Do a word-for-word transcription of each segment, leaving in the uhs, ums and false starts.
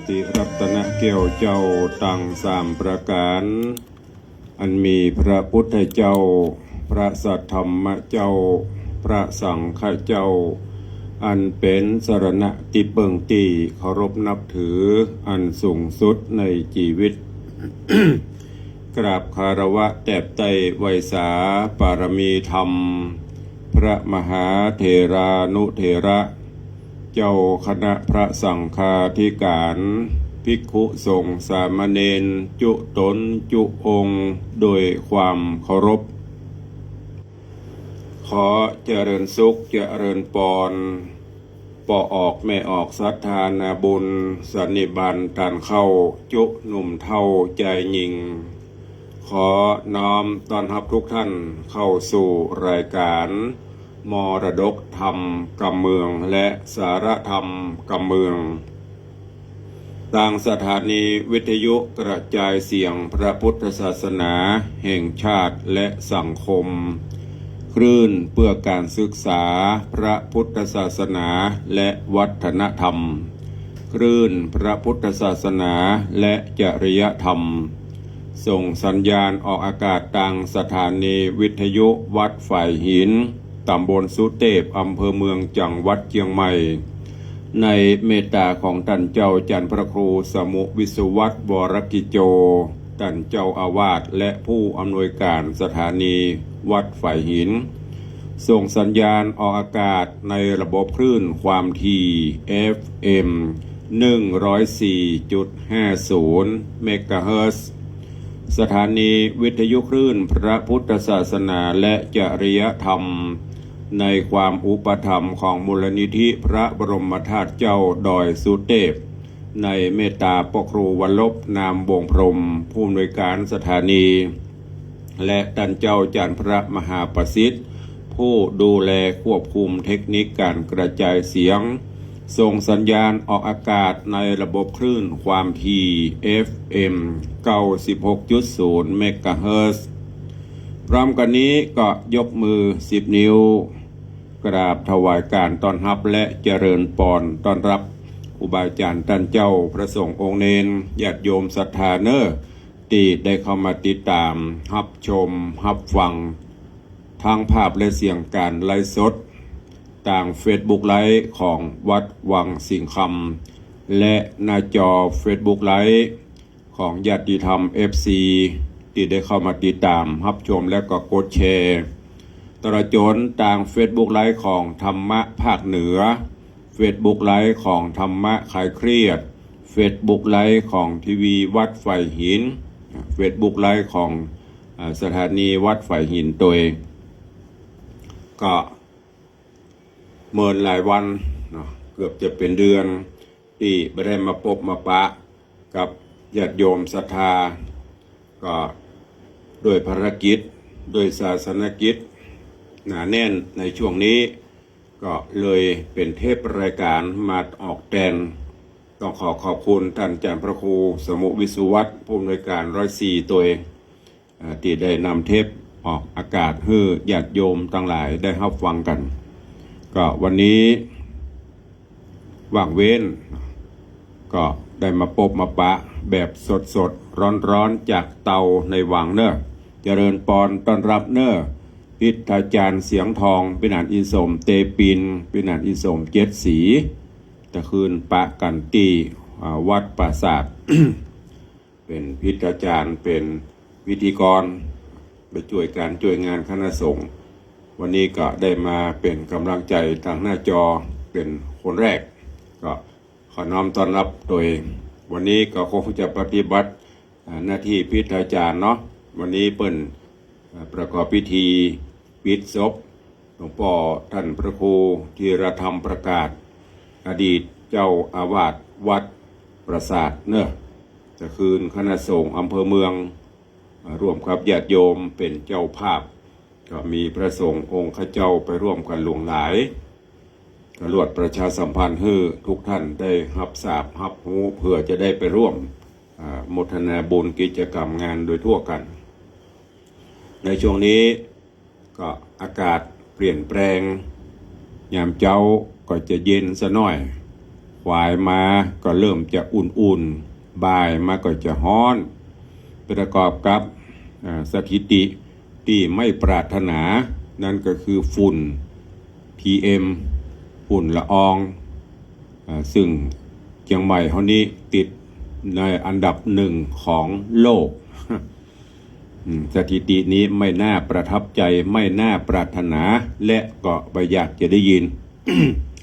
ติรัตนแก้วเจ้าตังสามประก๋าน อันมีพระพุทธเจ้า พระสัทธรรมเจ้า พระสังฆเจ้า อันเป๋นสรณะตี้เปิ้งตี้เคารพนับถืออันสูงสุดในจีวิต กราบคารวะแตบใต้ไหว้สาปารมีธรรม พระมหาเถรานุเถระ เจ้าคณะพระสังฆาธิก๋าน ภิกขุสงฆ์สามเณร จุ๊ต๋นจุ๊องค์ โดยความเคารพ ขอเจริญสุขเจริญปอน ป้อออกแม่ออกศรัทธานาบุญ สันนิบาตต้านเข้า จุ๊หนุ่มเฒ่าจายญิง ขอน้อมต้อนฮับทุกท่านเข้าสู่รายก๋าน มรดกธรรมกำเมือง และสาระธรรมกำเมือง ตางสถานีวิทยุกระจายเสียงพระพุทธศาสนาแห่งชาติและสังคม คลื่นเพื่อการศึกษาพระพุทธศาสนาและวัฒนธรรม คลื่นพระพุทธศาสนาและจริยธรรม ส่งสัญญาณออกอากาศตางสถานีวิทยุวัดฝายหิน ต๋ำบลสุเตพ อำเภอเมือง จังหวัดเจียงใหม่ ในเมตตาของต้านเจ้าจันทร์พระครูสมุห์วิศวัฒน์ วรกิจโจ ต้านเจ้าอาวาสและผู้อำนวยก๋านสถานีวัดฝายหิน ส่งสัญญาณออกอากาศในระบบคลื่นความถี่ เอฟเอ็ม หนึ่งร้อยสี่จุดห้าศูนย์ เมกะเฮิรตซ์ สถานีวิทยุคลื่นพระพุทธศาสนาและจริยธรรม ในความอุปถัมภ์ของมูลนิธิพระบรมธาตุเจ้าดอยสุเตพ ในเมตตาป้อครูวัลลภ นามวงศ์พรหม ผู้อำนวยก๋านสถานี และต้านเจ้าจันทร์พระมหาประสิทธิ์ ผู้ดูแลควบคุมเทคนิคการกระจายเสียง ส่งสัญญาณออกอากาศในระบบคลื่นความถี่ เอฟเอ็ม เก้าสิบหกจุดศูนย์ เมกะเฮิรตซ์ พร้อมกั๋นนี้ก็ยกมือสิบนิ้ว กราบถวายการต้อนฮับและเจริญปอนต้อนฮับครูบาอาจ๋ารย์ต้านเจ้า พระสงฆ์องค์เณร ญาติโยมศรัทธาเน่อ ตี้ได้เข้ามาติดต๋าม ฮับชม ฮับฟัง ทั้งภาพและเสียงการไลฟ์สด ตางเฟซบุ๊กไลฟ์ของวัดวังสิงห์คำ และหน้าจอเฟซบุ๊กไลฟ์ของญาติธรรม เอฟซี ตี้ได้เข้ามาติดต๋าม ฮับชม และก็กดแชร์ ตลอดจ๋นตางเฟซบุ๊กไลฟ์ของธรรมะภาคเหนือ เฟซบุ๊กไลฟ์ของธรรมะคลายเครียด เฟซบุ๊กไลฟ์ของทีวีวัดฝายหิน เฟซบุ๊กไลฟ์ของ อ่า สถานีวัดฝายหินตวย ก็เมินหลายวันเนาะ เกือบจะเป๋นเดือน ตี้บ่ได้มาปบมาปะกับญาติโยมศรัทธา ก็ด้วยภารกิจ ด้วยศาสนกิจหนาแน่นในช่วงนี้ ก็เลยเป๋นเทปรายการมาออกแตน ต้องขอขอบคุณต้านอาจ๋ารย์พระครูสมุห์วิศวัฒน์ ผู้อำนวยก๋านร้อยสี่ตวย อ่า ตี้ได้นำเทปออกอากาศหื้อญาติโยมตังหลายได้ฮับฟังกั๋น ก็วันนี้ว่างเว้น ก็ได้มาปบมาปะแบบสดๆ ร้อนๆ จากเตาในวังเน่อ เจริญปอนต้อนฮับเน่อ พิทยาจ๋ารย์เสียงทอง พิหารอินสม เตปิน พิหารอินสม เจ็ดสี ตะคืนปะกั๋นตี้ อ่า วัดปราสาท เป๋นพิทยาจ๋ารย์ เป๋นพิธีกร ไปจ้วยก๋านจ้วยงานคณะสงฆ์ วันนี้ก็ได้มาเป๋นก๋ำลังใจ๋ตางหน้าจอเป๋นคนแรก ก็ขอน้อมต้อนฮับตวย วันนี้ก็คงจะปฏิบัติ อ่า หน้าตี้พิทยาจ๋ารย์เนาะ วันนี้เปิ้น อ่า ประกอบพิธีปิดศพหลวงป้อต้านพระครูธีรธรรมประกาศ อดีตเจ้าอาวาสวัดปราสาทเน่อ ตะคืนคณะสงฆ์อำเภอเมือง อ่า ร่วมกับญาติโยมเป๋นเจ้าภาพ ก็มีพระสงฆ์องค์ข้าเจ้าไปร่วมกั๋นหลวงหลาย ก็ลวดประชาสัมพันธ์หื้อทุกท่านได้ฮับทราบฮับฮู้ เผื่อจะได้ไปร่วม อ่า โมทนาบุญกิจกรรมงานโดยทั่วกั๋น ในช่วงนี้ก็อากาศเปลี่ยนแปลง ยามเจ๊าก็จะเย็นสะหน้อย ฝายมาก็เริ่มจะอุ่นๆ บ่ายมาก็จะฮ้อน ประกอบกับ อ่า สถิติตี้ไม่ปรารถนา นั้นก็คือฝุ่น PM ฝุ่นละออง อ่า ซึ่งเจียงใหม่เฮานี้ติดในอันดับหนึ่งของโลก อืม สถิตินี้ไม่น่าประทับใจ ไม่น่าปรารถนา และก็บ่อยากจะได้ยิน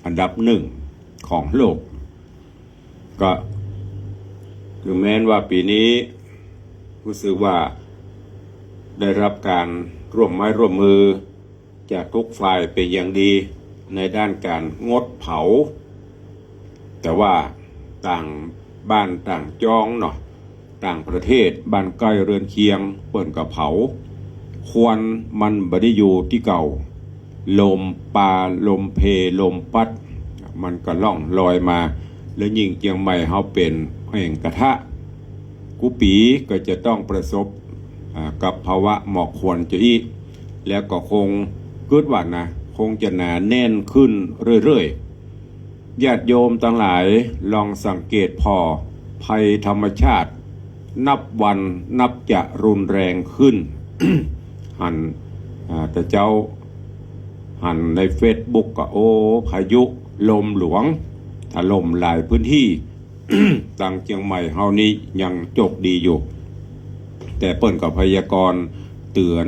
อันดับหนึ่งของโลก ก็ถึงแม้ว่าปี๋นี้รู้สึกว่าได้รับการร่วมไม้ร่วมมือจากทุกฝ่ายเป๋นอย่างดีในด้านก๋านงดเผา แต่ว่าต่างบ้านต่างจ๊องเนาะ ต่างประเทศ บ้านใก้เรือนเคียง เปิ้นก็เผา ควันมันบ่ได้อยู่ตี้เก่า ลมปา ลมเพ ลมปั๊ด มันก็ล่องลอยมา แล้วยิ่งเจียงใหม่เฮาเป๋นแอ่งกระทะ กู้ปี๋ก็จะต้องประสบ อ่า กับภาวะหมอกควันจะอี้ แล้วก็คงกึ๊ดว่านะ คงจะหนาแน่นขึ้นเรื่อยๆ ญาติโยมตังหลายลองสังเกตผ่อ ภัยธรรมชาติ นับวันนับจะรุนแรงขึ้น หัน อ่า แต่เจ๊าหันในเฟซบุ๊กก็ โอ้ พายุลมหลวง ถล่มหลายพื้นที่ ตังเจียงใหม่เฮานี้ยังโจคดีอยู่ แต่เปิ้นก็พยากรณ์เตื๋อน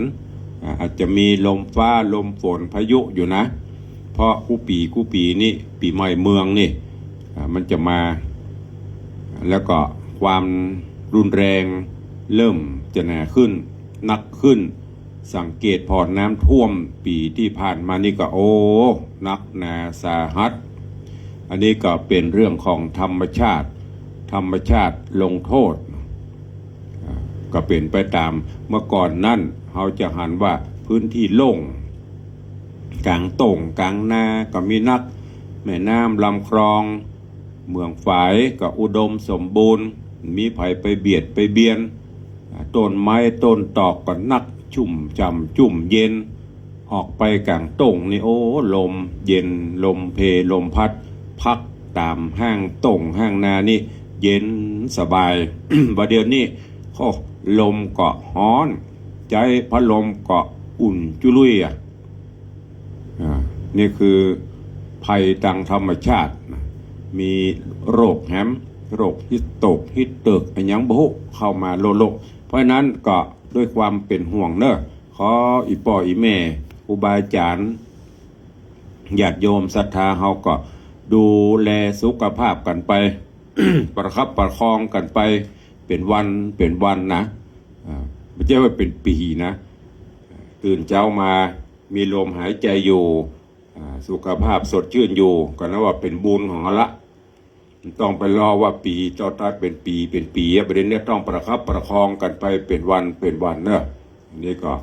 อ่า อาจจะมีลมฟ้าลมฝนพายุอยู่นะ เพราะกู้ปี๋กู้ปี๋นี้ ปี๋ใหม่เมืองนี่ อ่า มันจะมา แล้วก็ความรุนแรงเริ่มจะหนาขึ้น หนักขึ้น สังเกตผ่อน้ำท่วมปี๋ตี้ผ่านมานี่ก็ โอ้ หนักหนาสาหัส อันนี้ก็เป๋นเรื่องของธรรมชาติ ธรรมชาติลงโทษ อ่า ก็เป๋นไปต๋ามเมื่อก่อนนั้น เฮาจะหันว่าพื้นที่โล่ง ก๋างโต่งก๋างนาก็มีนัก แม่น้ำลำคลอง เมืองฝายก็อุดมสมบูรณ์ มีใผไปเบียดไปเบียน ต้นไม้ต้นตอกก็นัก ชุ่มฉ่ำจุ่มเย็น ออกไปก๋างโต่งนี่ โอ้ ลมเย็น ลมเพ ลมพัด พักต๋ามห้างโต่งห้างนานี่ เย็นสบาย บ่าเดี่ยวนี้ โอ้ ลมก็ฮ้อน ใจ๊พัดลมก็อุ่นจุลุยอะ อ่า นี่คือภัยตางธรรมชาตินะ มีโรคแหม โรคฮีทโตรก ฮีทเติก อะหยังบ่ฮู้ เข้ามาโละๆ เพราะฉะนั้นก็ด้วยความเป๋นห่วงเนาะ ขออี่ป้ออี่แม่ ครูบาอาจ๋ารย์ ญาติโยมศรัทธาเฮาก็ดูแลสุขภาพกั๋นไป ประคับประคองกั๋นไป เป๋นวันเป๋นวันนะ อ่า บ่ใจ้ว่าเป๋นปี๋นะ ตื่นเจ๊ามา มีลมหายใจ๋อยู่ อ่า สุขภาพสดชื่นอยู่ ก็นับว่าเป๋นบุญของเฮาละ บ่ต้องไปรอว่าปี๋ต่อไปเป๋นปี๋ เป๋นปี๋อะ บ่าเดี่ยวนี้ต้องประคับประคองกั๋นไปเป๋นวันเป๋นวันเนาะ อันนี้ก็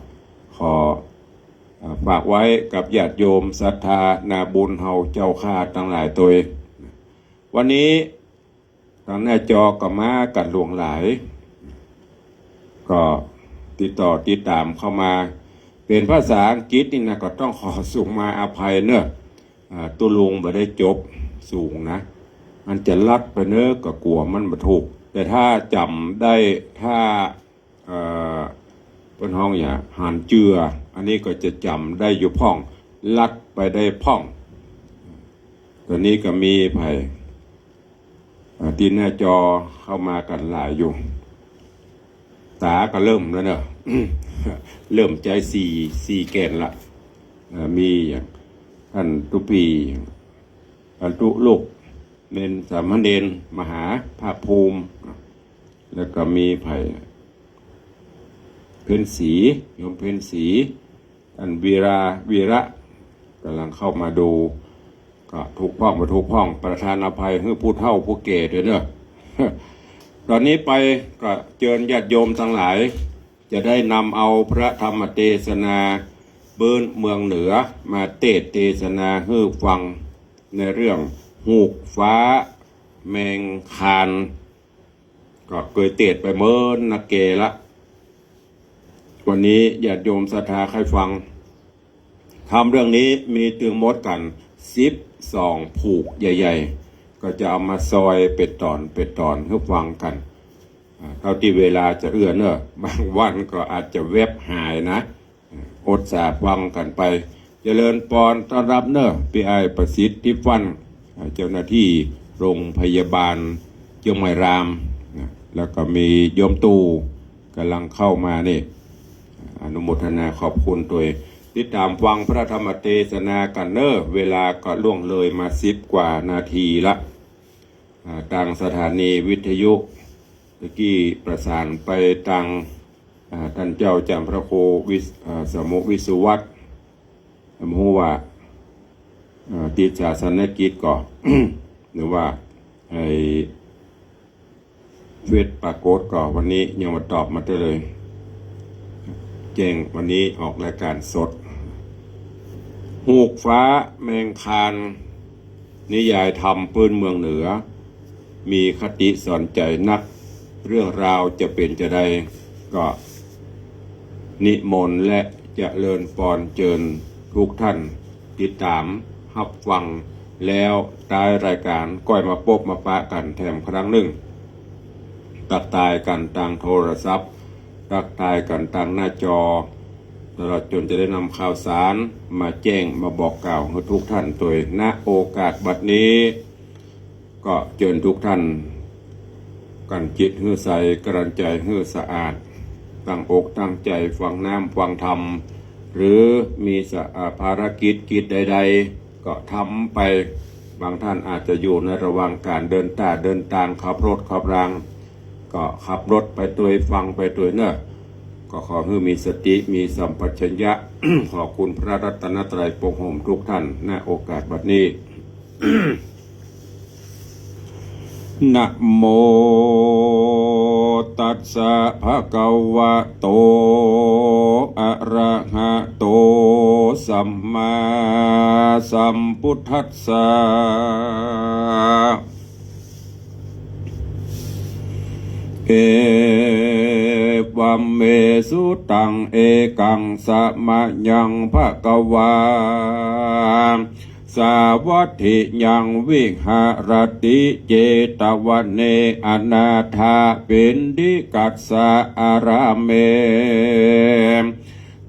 ขอ อ่า ฝากไว้กับญาติโยมศรัทธานาบุญเฮาเจ้าข้าตังหลายตวย วันนี้ ตางหน้าจอก็มากั๋นหลวงหลาย ก็ติดต่อติดต๋ามเข้ามา เป๋นภาษาอังกฤษนี่นะ ก็ต้องขอสูงมาอภัยเนาะ อ่า ตุ๊ลุงบ่ได้จบสูงนะ อันจะลัดไปเนาะ ก็กั๋วมันบ่ถูก แต่ถ้าจ๋ำได้ ถ้า เอ่อ เปิ้นฮ้องหยัง หานเจือ อันนี้ก็จะจ๋ำได้อยู่พ่อง ลัดไปได้พ่อง ต๋อนนี้ก็มีใผ อ่า ตี้หน้าจอเข้ามากั๋นหลายอยู่ ต๋าก็เริ่มแล้วเนาะ เริ่มใจ๊สี่ สี่แก่นละ อ่า มีอย่างต้านตุ๊ปี้ บรรจุลูกเณรสามเณรมหาภาคภูมิ แล้วก็มีใผ เพ็ญศรี โยมเพ็ญศรี ต้านวีรา วีระ ก่ำลังเข้ามาดู ก็ถูกพ่องบ่ถูกพ่อง ประทานอภัยหื้อผู้เฒ่าผู้แก่ตวยเนาะ ต๋อนนี้ไปก็เจิญญาติโยมตังหลาย จะได้นำเอาพระธรรมเตสนาปื๊นเมืองเหนือมาเตสน์เตสนาหื้อฟัง ในเรื่องฮูกฟ้าแมงคาน ก็เกยเตสน์ไปเมินนักแกละ วันนี้ญาติโยมศรัทธาใค่ฟัง ธรรมเรื่องนี้มีตึงมดกั๋นสิบสองผูกใหญ่ ก็จะเอามาซอยเป๋นต๋อนเป๋นต๋อนหื้อฟังกั๋น อ่า เต้าตี้เวลาจะเอื้อเนาะ บางวันก็อาจจะแว็บหายนะ อดสาฟังกั๋นไป เจริญปอนต้อนฮับเนาะ ปี้อ้ายประสิทธิ์ ทิพย์วัน อ่า เจ้าหน้าตี้โฮงพยาบาลเจียงใหม่รามนะ แล้วก็มีโยมตู่ก่ำลังเข้ามานี่ อนุโมทนาขอบคุณตวย ติดต๋ามฟังพระธรรมเตสนากั๋นเนาะ เวลาก็ล่วงเลยมาสิบกว่านาทีละ อ่า ตางสถานีวิทยุ ตะกี้ประสานไปตาง อ่า ต้านเจ้าจำพระครูวิส- อ่า สมุวิสุวัต บ่ฮู้ว่า อ่า ติดศาสนกิจก่อ หรือว่าไอ้เฟซปรากฏก่อ วันนี้ยังบ่ตอบมาได้เลย แจ้งวันนี้ออกรายการสด ฮูกฟ้าแมงคาน นิยายธรรมปื้นเมืองเหนือ มีคติสอนใจ๋นัก เรื่องราวจะเป๋นจาใด ก็นิมนต์และเจริญปอนเจิญทุกท่านติดต๋ามฮับฟัง แล้วต๊ายรายก๋านก้อยมาปบมาปะกั๋นแถมครั้งนึ่ง ตักตายกั๋นตางโทรศัพท์ ตักตายกั๋นตางหน้าจอ ตลอดจ๋นจะได้นำข่าวสารมาแจ้งมาบอกกล่าวหื้อทุกท่านตวย ณ โอกาสบัดนี้ ก็เจิญทุกท่าน กลั่นจิตหื้อใส กลั่นใจ๋หื้อสะอาด ตั้งอกตั้งใจ๋ฟังน้ำฟังธรรม หรือมีสะ- อ่า ภารกิจกิจใดๆ ก็ทำไป บางท่านอาจจะอยู่ในระหว่างก๋านเดินต้าเดินตาง ขับรถขับราง ก็ขับรถไปตวยฟังไปตวยเนาะ ก็ขอหื้อมีสติมีสัมปชัญญะ ขอบคุณพระรัตนตรัยปกโฮมทุกท่าน ณ โอกาสบัดนี้ นะโมตัสสะ ภะคะวะโต อะระหะโต สัมมาสัมพุทธัสสะ เอวัมเมสุตัง เอกังสะมะยัง ภะคะวา สาวัตถิยัง วิหะระติ เจตวะเน อนาถะปิณฑิกัสสะ อารามเม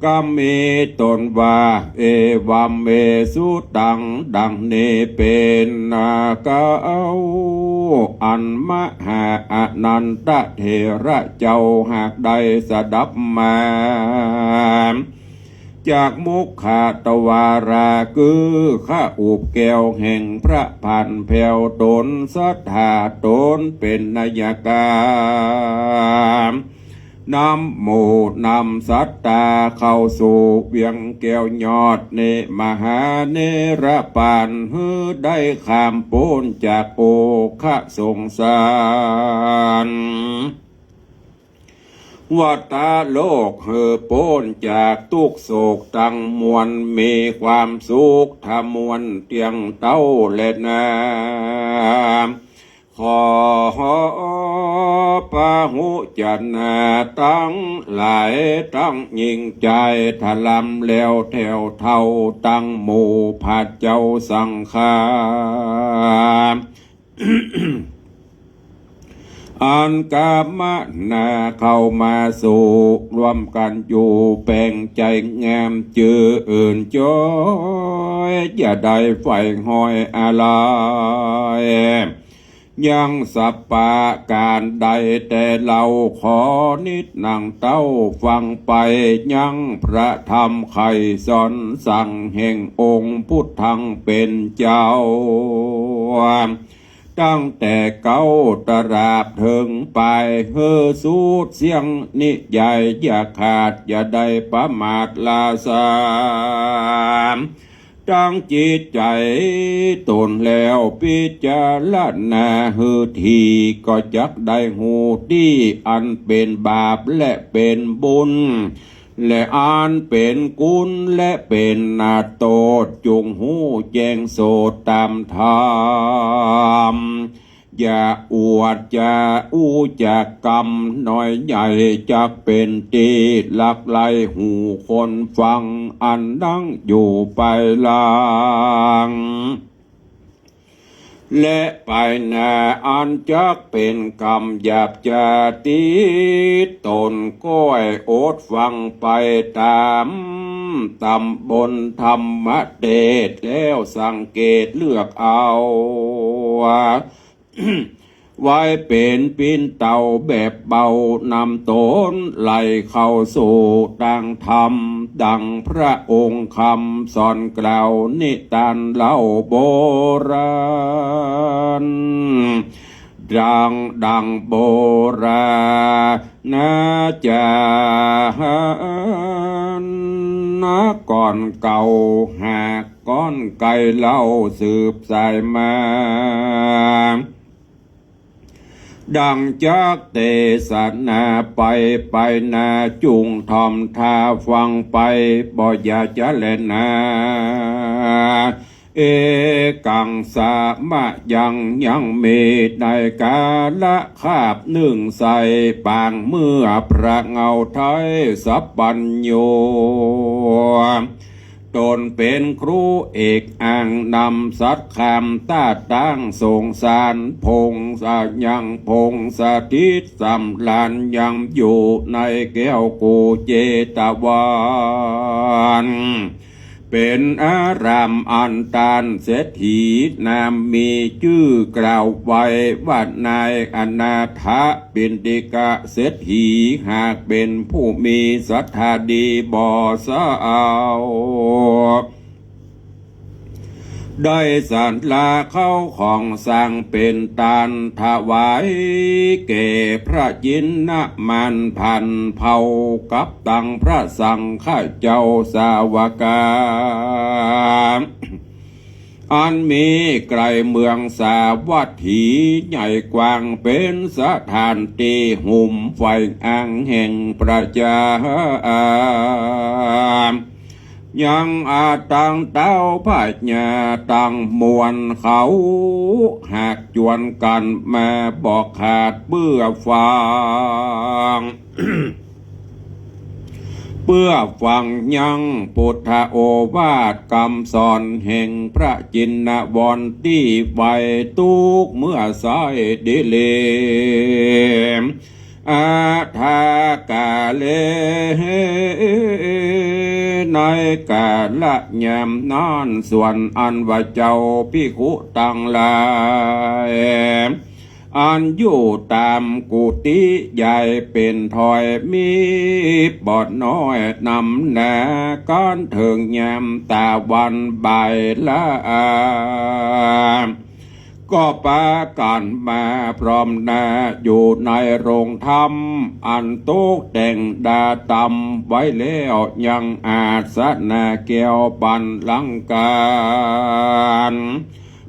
ก็มีต้นว่า เอวัมเมสุตัง ดังนี้เป๋น นาเก๊า อันมหาอานันทะเถระเจ้าหากได้สดับมา จากมุขทวารา คือข้าอุบแก้วแห่งพระพันแผ้วต๋น ศรัทธาต๋นเป๋นนัยยะกา นำหมู่นำศรัทธาเข้าสู่เวียงแก้วยอดนี้ มหาเนรปาน หื้อได้ข้ามป๊นจากโอฆะสงสาร วัฏฏะโลก หื้อป๊นจากตุ๊กข์โศกตังมวล มีความสุขทะมวลเตี้ยงเต๊าแลนา ขอปะหุจนะตังหลาย ตังยิ่งใจ๋ทะลำแล้วแถวเท่า ตังหมู่พระเจ้าสังฆา อันกำมานาเข้ามาสู่ ร่วมกั๋นอยู่แป๋งใจ๋งาม จื้นจอย อย่าได้ใฝ่ห้อยอะไร ยังสัปปะก๋านใด แต่เฮาขอนิดนังเต้าฟังไป ยังพระธรรมใค่สอนสั่งแห่งองค์พุทธังเป๋นเจ้า ตั้งแต่เก๊าตราบเถิงปาย หื้อสุดเสี้ยงนิยาย อย่าขาดอย่าได้ประมาทล้าสาม ตั้งจิตใจ๋ต๋นแล้วพิจารณาหื้อดี ก็จักได้ฮู้ตี้อันเป๋นบาปและเป๋นบุญ และอันเป๋นคุณและเป๋นโต้ษ จุ่งฮู้แจ้งโสตต๋ามธรรม อย่าอวดจะอู้จักกำน้อยใหญ่ จักเป๋นตี้ลักไล่หูคนฟัง อันนั่งอยู่ปายหลัง และไปหน้าอันจักเป๋นกรรมหยาบจะติดต๋น ก้อยอดฟังไปต๋ามต๋ำบนธรรมเตสน์ แล้วสังเกตเลือกเอา ไว้เป๋นปิ้นเต๋าแบบเบา นำต๋นไหลเข้าสู่ตางธรรม ดังพระองค์คำสอนกล่าวนิทานเล่าโบราณ ดัง ดังโบราณจารีต ก่อนเก่าหากก้อนไกลเล่าสืบสายมา ดังจักเตสนาไป ไปหน้าจุ่งถ่อมต๋าฟังไป บ่อย่าจะแลนา เอกังสมยัง ยังมีในกาละคาบนึ่งใส่ ปางเมื่อพระเงาไทยสัพพัญญู ต๋นเป๋นครูเอกอ้างนำสัตย์คำ ต้าตั้งสงสารพงษ์ ยังพงษ์สถิตสำราญ ยังอยู่ในแก้วกูเจตวัน เป๋นอารามอันต้านเศรษฐี นามมีจื้อกล่าวไว้ว่านายอนาถปิณฑิกะเศรษฐี หากเป๋นผู้มีศรัทธาดีบ่เศร้า ได้สละเข้าของสร้างเป๋นตานถวายแก่พระจินมานพันเผ่า กับตังพระสังฆะเจ้าสาวกา อันมีใกล้เมืองสาวัตถี ใหญ่กว้างเป๋นสถานตี้หุมไฟอ้างแห่งประชา ยังอาตังเต๊าพญาตังมวลเขา หากจวนกั๋นมาบ่ขาดเปื้อฟัง เปื้อฟังยังปุทธโอวาทกำสอนแห่งพระจินวรตี้ไว้ตุ๊กเมื่อใส้ดีเล อาทากาเล ในกาละยามนั้น ส่วนอันว่าเจ้าภิกขุตังหลาย อันอยู่ต๋ามกุฏิใหญ่เป๋นถ้อยมีบ่น้อยนำหนา กั๋นเถิงยามตะวันบ่ายละอา ก็ปากั๋นมาพร้อมหน้าอยู่ในโรงธรรม อันตกแต่งดาตำไว้แล้ว ยังอาสนะแก้วบัลลังก์ก๋าน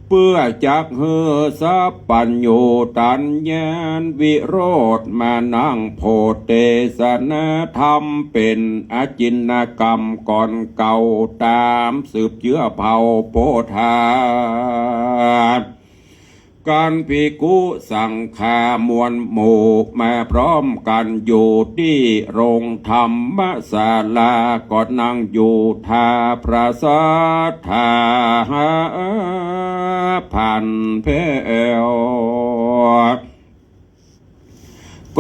เปื้อจักหื้อสัพพัญญูตัญญาณวิโรธมานั่งโผดเตสนาธรรม เป๋นอจินกรรมก่อนเก่าต๋ามสืบเจื๊อเผ่าโพธา กั๋นภิกขุสังฆามวลหมู่มาพร้อมกั๋นอยู่ตี้โรงธรรมศาลา ก็นั่งอยู่ท่าพระสัตถาผันแผ้ว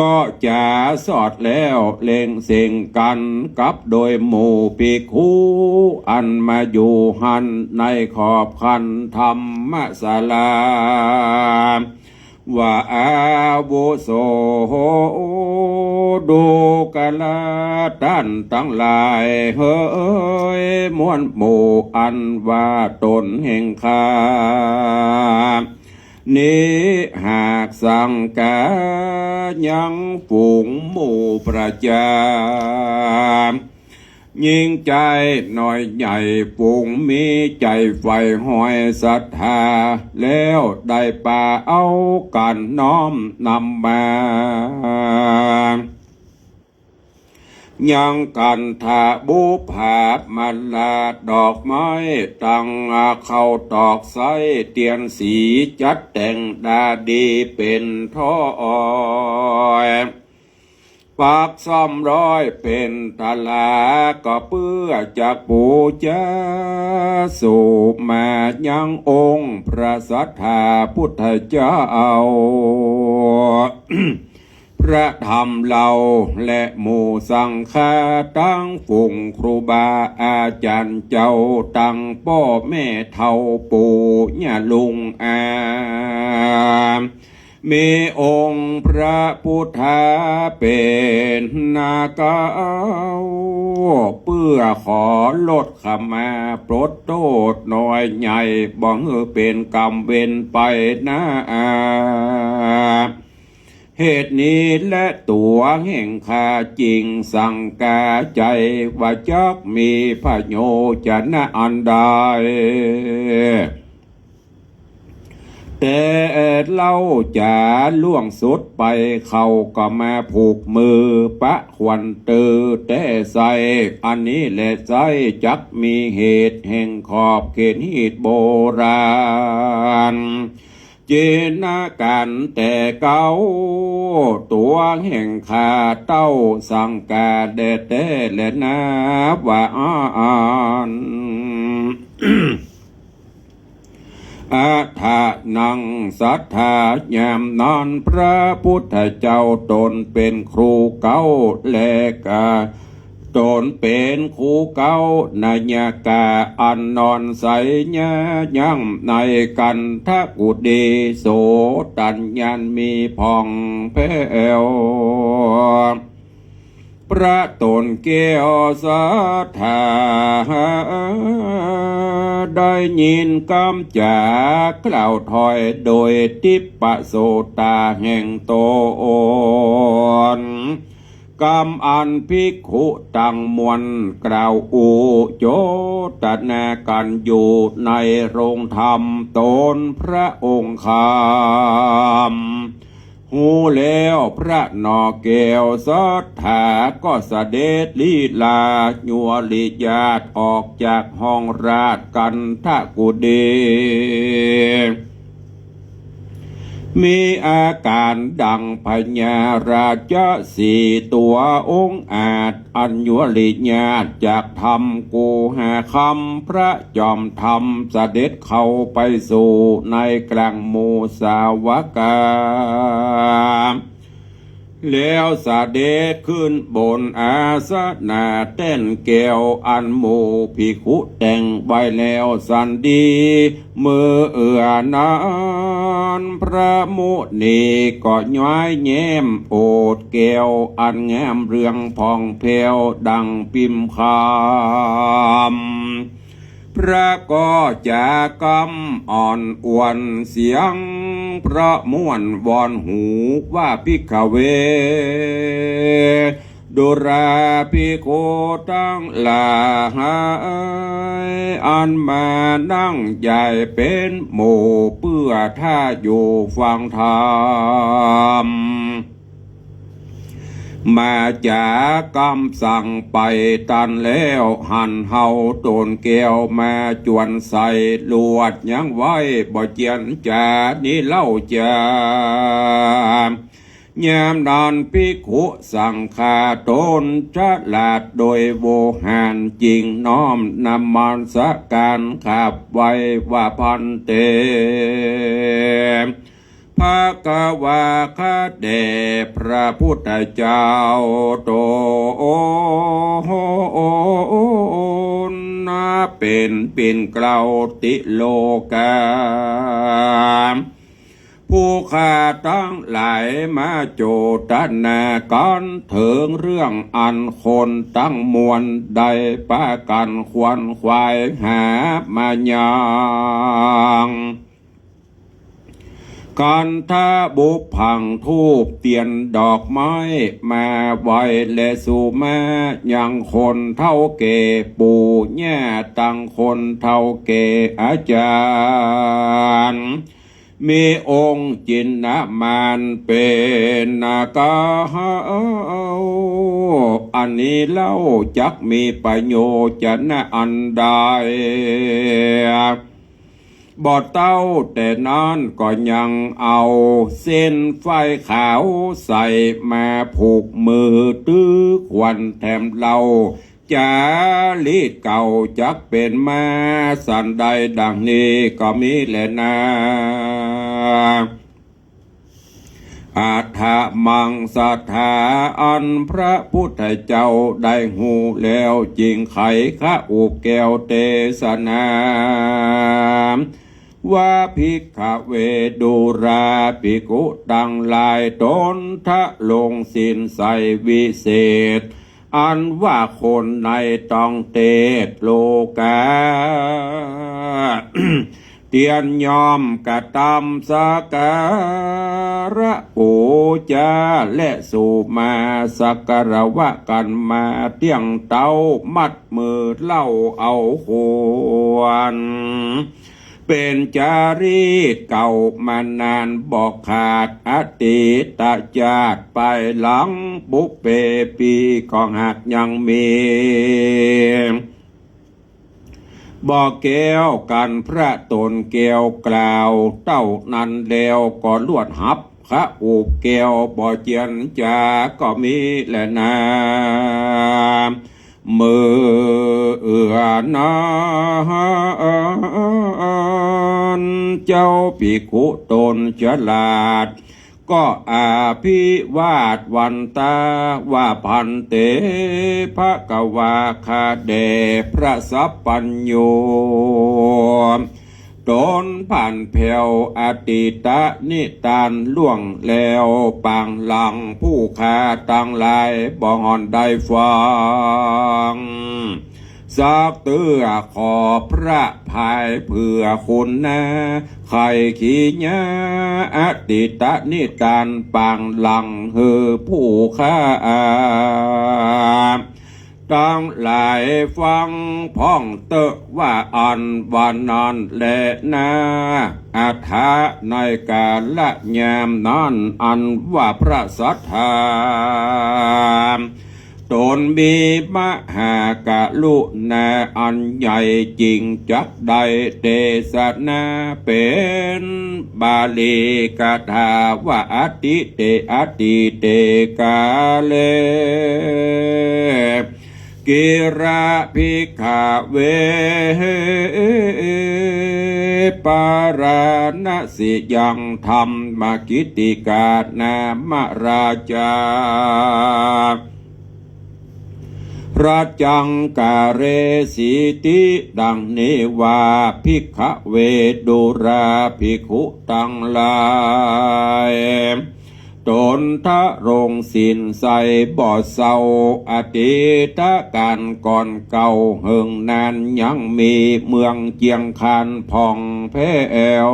ก็จาสอดแล้วเล็งเสียงกั๋นกับโดยหมู่ภิกขุ อันมาอยู่หั้นในขอบคันธรรมศาลา ว่าอาวุโส ดูกราต้านตังหลายเหย มวลหมู่อันว่าต๋นแห่งข้า นี้หากสังกายังฝูงหมู่ประชา ยิ่งใจ๋น้อยใหญ่ ฝูงมีใจ๋ใฝ่หอยศรัทธา แล้วได้ปาเอากั๋นน้อมนำมา ยังคันธะบุปผามาลา ดอกไม้ตังข้าวตอกไส้เตียนสี จัดแต่งดาดีเป๋นถ้อย ไป ปักซ้ำร้อยเป๋นตลา ก็เปื้อจะปู๋จาสู่มายังองค์พระสัตถาพุทธเจ้า พระธรรมเฮาและหมู่สังฆาตังฝูงครูบาอาจารย์เจ้าตังป้อแม่เฒ่าปู่ย่าลุงอา มีองค์พระพุทธาเป๋นนาเก๊า เปื้อขอลดขมาปลดโต้ษน้อยใหญ่ บ่หื้อเป๋นกรรมเวรไปนา เหตุนี้แลตั๋วแห่งข้าจึงสังกาใจ๋ ว่าจักมีพโยชนะอันใด แต่เล่าจ๋าล่วงสุดไป เขาก็มาผูกมือปะขวัญเตอแต่ใส อันนี้แลใสจักมีเหตุแห่งขอบเขตฮีตโบราณ จินนาการแต่เก๊า ตั๋วแห่งข้าเต้าสังกาแด่แต๊แลนา ว่าอั้น อัฏฐานังสัตถายามนั้นพระพุทธเจ้าตนเป๋นครูเก๊า และกา ตนเป๋นครูเก๊า นายิกาอันนอนใสญายังในคันธกุฏี โสตัญญาณมีผ่องแผ้ว พระตนแก้วสัตถา ได้ยินกำจ๋ากล่าวถ้อยโดยทิพโสตาแห่งตน กำอันภิกขุตังมวลกล่าวอู้โจตนากั๋นอยู่ในโฮงธรรมตนพระองค์คำ ฮู้แล้วพระหน่อแก้วสัตถาก็เสด็จลีลายัวริญาติออกจากห้องราชคันธกุฏี มีอาก๋านดังพญาราชสีห์ตั๋วองอาจ อันยัวริญาติจากธรรมกูหาคำ พระจอมธรรมเสด็จเข้าไปสู่ในกลางหมู่สาวกา แล้วเสด็จขึ้นบนอาสนะแต้นแก้ว อันหมู่ภิกขุแต่งไว้แล้วสันดี เมื่อเอื้อนั้นพระมุนีก็ย้อยแย้มโอดแก้วอันงามเรืองผ่องแผ้วดังปิมคำ พระก็จ๋ากำอ่อนอวนเสียงเพราะม่วนวอนหูว่า ภิกขเว ดูราภิกขุตังหลาย อันมานั่งใหญ่เป๋นหมู่เปื้อถ้าอยู่ฟังธรรม มาจ๋ากำสั่งไปตันแล้ว หันเฮาตนแก้วมาจวนใส่ ลวดยั้งไว้บ่เจียนจ๋า นี้เล่าจ๋า ยามนั้นภิกขุสังฆาตนฉลาดโดยโวหาร จึงน้อมนมัสก๋านขับไหว้ว่า ภันเต ภะคะวา ข้าแต่พระพุทธเจ้าตน เป๋นปิ่นเกล้าติโลกา ผู้ข้าตังหลายมาโจตนากั๋นเถิงเรื่องอันคนตังมวลได้ปากั๋นขวนขวายหามายัง คันธบุปผัง ธูปเตียนดอกไม้มาไหว้ และสุมายังคนเฒ่าแก่ปู่ย่าตังคนเฒ่าแก่อาจ๋ารย์ มีองค์จินนามานเป๋นนาเก๊า อันนี้เล่าจักมีประโยชนะอันใด บ่เต้าแต่นั้นก็ยังเอาเส้นฝ้ายขาวใส่มาผูกมือ ตึกวันแถมเล่า จารีตเก่าจักเป๋นมาสันใด ดังนี้ก็มีแลนา อัฏฐะมัง สัตถาอันพระพุทธเจ้าได้ฮู้แล้ว จึงไขขะอุบแก้วเตสนา ว่า ภิกขเว ดูราภิกขุตังหลาย ต๋นทรงศีลใสวิเศษ อันว่าคนในต้องเตศโลกา เตียนยอมกระตำสักการะปู๋จา และสู่มาสักการะกั๋นมาเตี้ยงเต๊า มัดมือเล่าเอาควร เป๋นจารีตเก่ามานานบ่ขาด อดีตจาติไปหลัง ปุพเพปีก็หากยังมี บ่แก้วกั๋นพระต๋นแก้วกล่าว เต้านั้นแล้วก็ลวดหับขะอุบแก้ว บ่เจียนจาก็มีแลนา เมื่อเอื้อนั้น เจ้าภิกขุต๋นฉลาด ก็อภิวาทวันตาว่า ภันเต ภะคะวา ข้าแด่พระสัพพัญญู ต๋นผ่านแผวอดีตนิตานล่วงแล้วปางหลัง ผู้ข้าตังหลายบ่ห่อนได้ฟังสักเตื้อ ขอพระภายเผื่อคุณนา ไขขีญาอดีตนิตานปางหลัง หื้อผู้ข้า ตังหลายฟังพ่องเต๊อะว่าอั้น ว่านั้นแลนา อัฏฐะในกาละยามนั้น อันว่าพระสัตถาต๋นมีมหากรุณาอันใหญ่ จึงจักได้เตสนาเป๋นบาลีกถาว่า อทิเต อทิเต กาเล กิรา ภิกขเว ปาราณสียัง ธัมมกิตติกา นามราชา รัจจังกาเรสีติ ดังนี้ว่า ภิกขเว ดูราภิกขุตังหลาย ต๋นทรงศีลใสบ่เศร้า อดีตกาลก่อนเก่าเหิงนาน ยังมีเมืองเจียงคานผ่องแผ้ว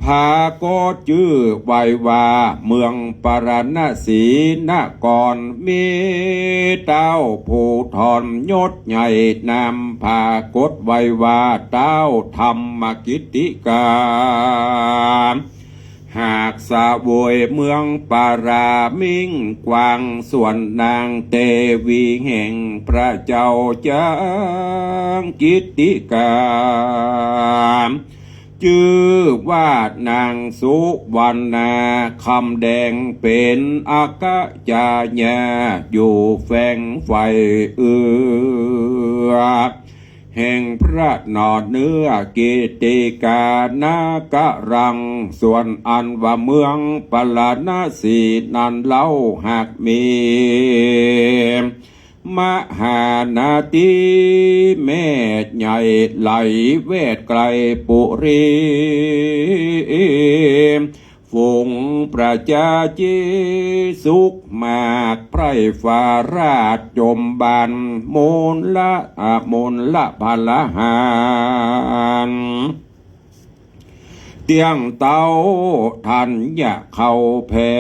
ผากฏจื้อไว้ว่าเมืองปาราณสีนคร มีเต้าผู้ถอนยศใหญ่นาม ผากฏไว้ว่าเต้าธัมมกิตติกา หากเสวยเมืองปารามิงกว้าง ส่วนนางเตวีแห่งพระเจ้าจักรกิตติกา จื้อว่านางสุวรรณาคำแดง เป๋นอัคคจายา อยู่แฝงฝ่ายเอือ แห่งพระนอเนื้อกิตติกานาครัง ส่วนอันว่าเมืองปาราณสีนั้นเล่าหากมี มหานาทีแม่ใหญ่ไหลแวดไกลปุรี ฝูงประชาชนสุขมาก ไพร่ฟ้าราชจมบาน มลละ มลละพลหาร เตี้ยงเต๊าธัญญะเข้าแผ่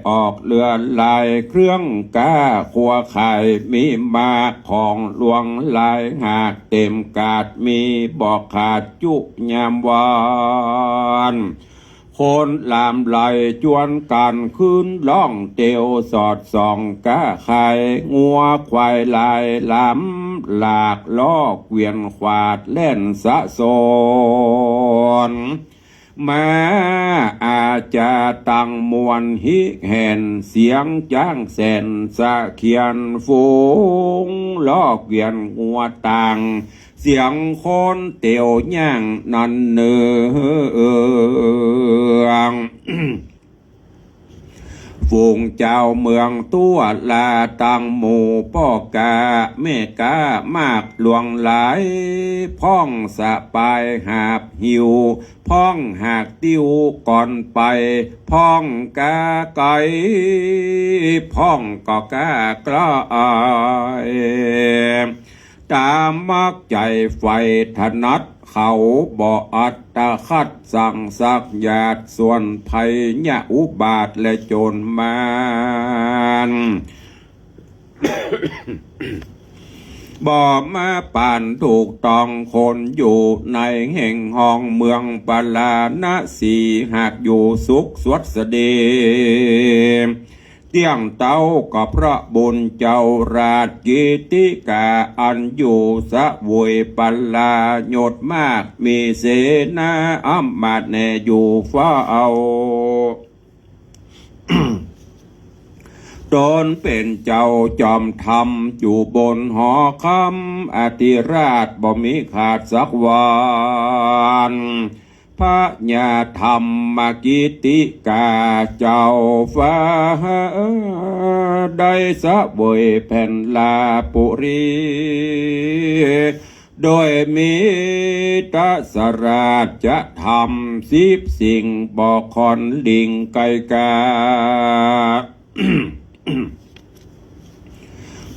ออกเลือดไหล เครื่องก๊าครัวขายมีมาก ของหลวงหลายหากเต็มกาด มีบ่ขาดจุยามวัน คนหลามไหลจวนกั๋นขึ้นล่องเตียว สอดส่องก๊าขาย งัวควายหลายหลาม หลากล้อเกวียนขวาดแล่นสะสอน ม้าอาจาตังมวลฮิแห่น เสียงจ๊างแสนสะเขียน ฝูงล้อเกวียนงัวต่าง เสียงคนเตียวย่างนันเนือง ฝูงจาวเมืองตั้วลาตังหมู่ป้อก๊าแม่ก๊ามากหลวงหลาย พ้องสะปายหาบหิ้ว พ้องหากติ้วก่อนไป พ้องก๊าไก๋ พ้องก็ก๊าใก้ ต๋ามมักใจ๋ใฝ่ถนัดเขา บ่อัตคัดสังสักหยาด ส่วนภัยยะอุบาทและโจรมาร บ่มาปานถูกต้องคนอยู่ในแห่งห้องเมืองปาราณสี หากอยู่สุขสวัสดี เตี้ยงเต๊าก็เพราะบุญเจ้าราชกิตติกา อันอยู่เสวยปรายศน์มาก มีเสนาอำมาตย์แน่อยู่เฝ้า ต๋นเป๋นเจ้าจอมธรรม อยู่บนหอคำอธิราชย์ บ่มีขาดสักวัน พญาธรรมกิตติกาเจ้าฟ้า ได้เสวยแผ่นลาปุรี โดยมีตสราชธรรมสิบสิ่ง บ่ค่อนหลิ้งไก๋กา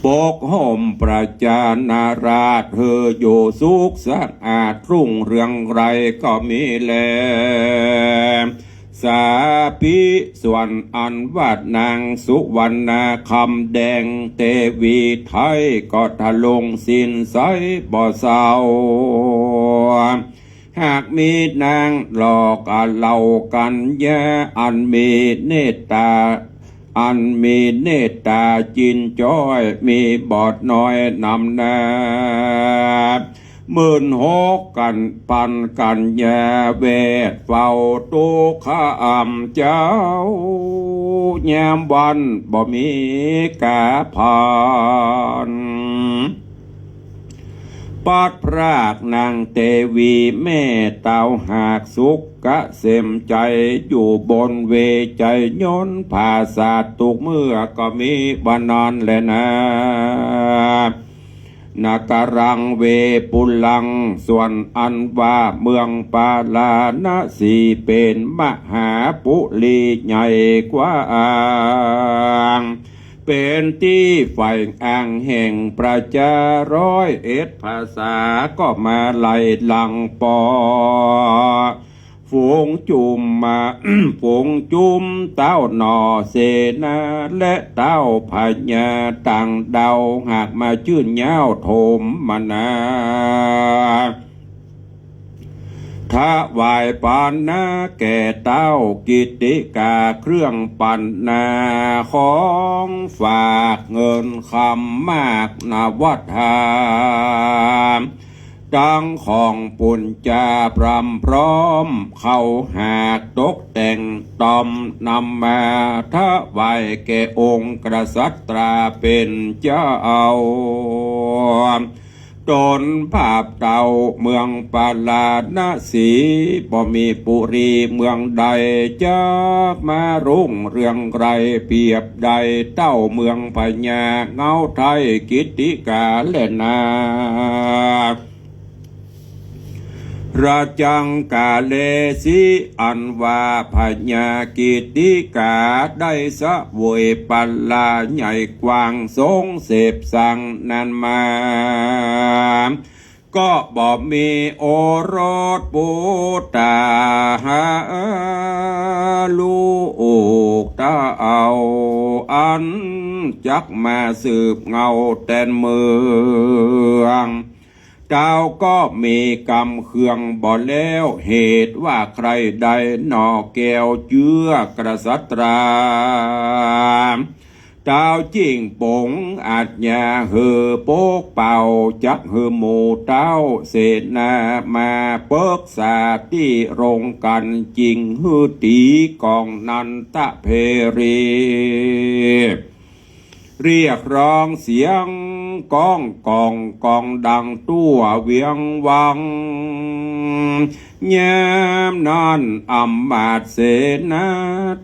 ปกห่มประชานาราช หื้ออยู่สุขสะอาดรุ่งเรืองไกรก็มีแล สาภิ ส่วนอันว่านางสุวรรณาคำแดงเตวีไทย ก็ทะลงสิ้นใสบ่เศร้า หากมีนางหลอกเหล่ากัญญา อันมีเนตตา อันมีเนตตาจินจ้อย มีบอดน้อยนำหน้า หมื่นหกกัญ ปันกัญญาแวดเฝ้าตุ๊กขะอำเจ้า ยามวันบ่มีกาผ่าน ปัดพรากนางเตวีแม่เต้า หากสุขเกษมใจ๋ อยู่บนเวไชยยนต์ผาสาท ตุ๊กเมื่อก็มีบ่านั้นแลนา นกรังเวปุลัง ส่วนอันว่าเมืองปาราณสี เป๋นมหาปุรีใหญ่กว้าง เป๋นตี้ใฝ่อ้างแห่งประชาร้อยเอ็ดภาษา ก็มาลัยหลังปอ ฝูงจุมมา ฝูงจุมเต้าหน่อเสนา และเต้าพญาต่างดาว หากมาจื้นเย้าโถมมานา ถวายปัณณาแก่เต้ากิตติกา เครื่องปัณณาของฝาก เงินคำมากนวัตถา ตังของปุญญาพร่ำพร้อม เข้าหากตกแต่งตอม นำมาถวายแก่องค์กษัตราเป๋นเจ้า ต๋นภาพเต้าเมืองปาราณสี บ่มีปุรีเมืองใด จักมารุ่งเรืองไกร เปรียบใดเต้าเมืองพญาเงาไทยกิตติกาแลนา ราจังกาเลสิ อันว่าพญากิตติกา ได้เสวยปราใหญ่กว้าง ทรงเสพสังนั้นมา ก็บ่มีโอรสปุตตา หาลูกเต้า อันจักมาสืบเงาแตนเมือง เต้าก็มีกำเคืองบ่แล้ว เหตุว่าใคร่ได้หน่อแก้วเจื้อกษัตรา เต้าจิ่งป๋งอาจญาหื้อปกเป่า จักหื้อหมู่เต้าเสนามาปึกษาตี้โรงกั๋น จิ่งหื้อตี๋ก๋องนันตะเพรี เรียกร้องเสียงก้องก่องกองดังตั๋วเวียงวัง ยามนั้นอำมาตย์เสนา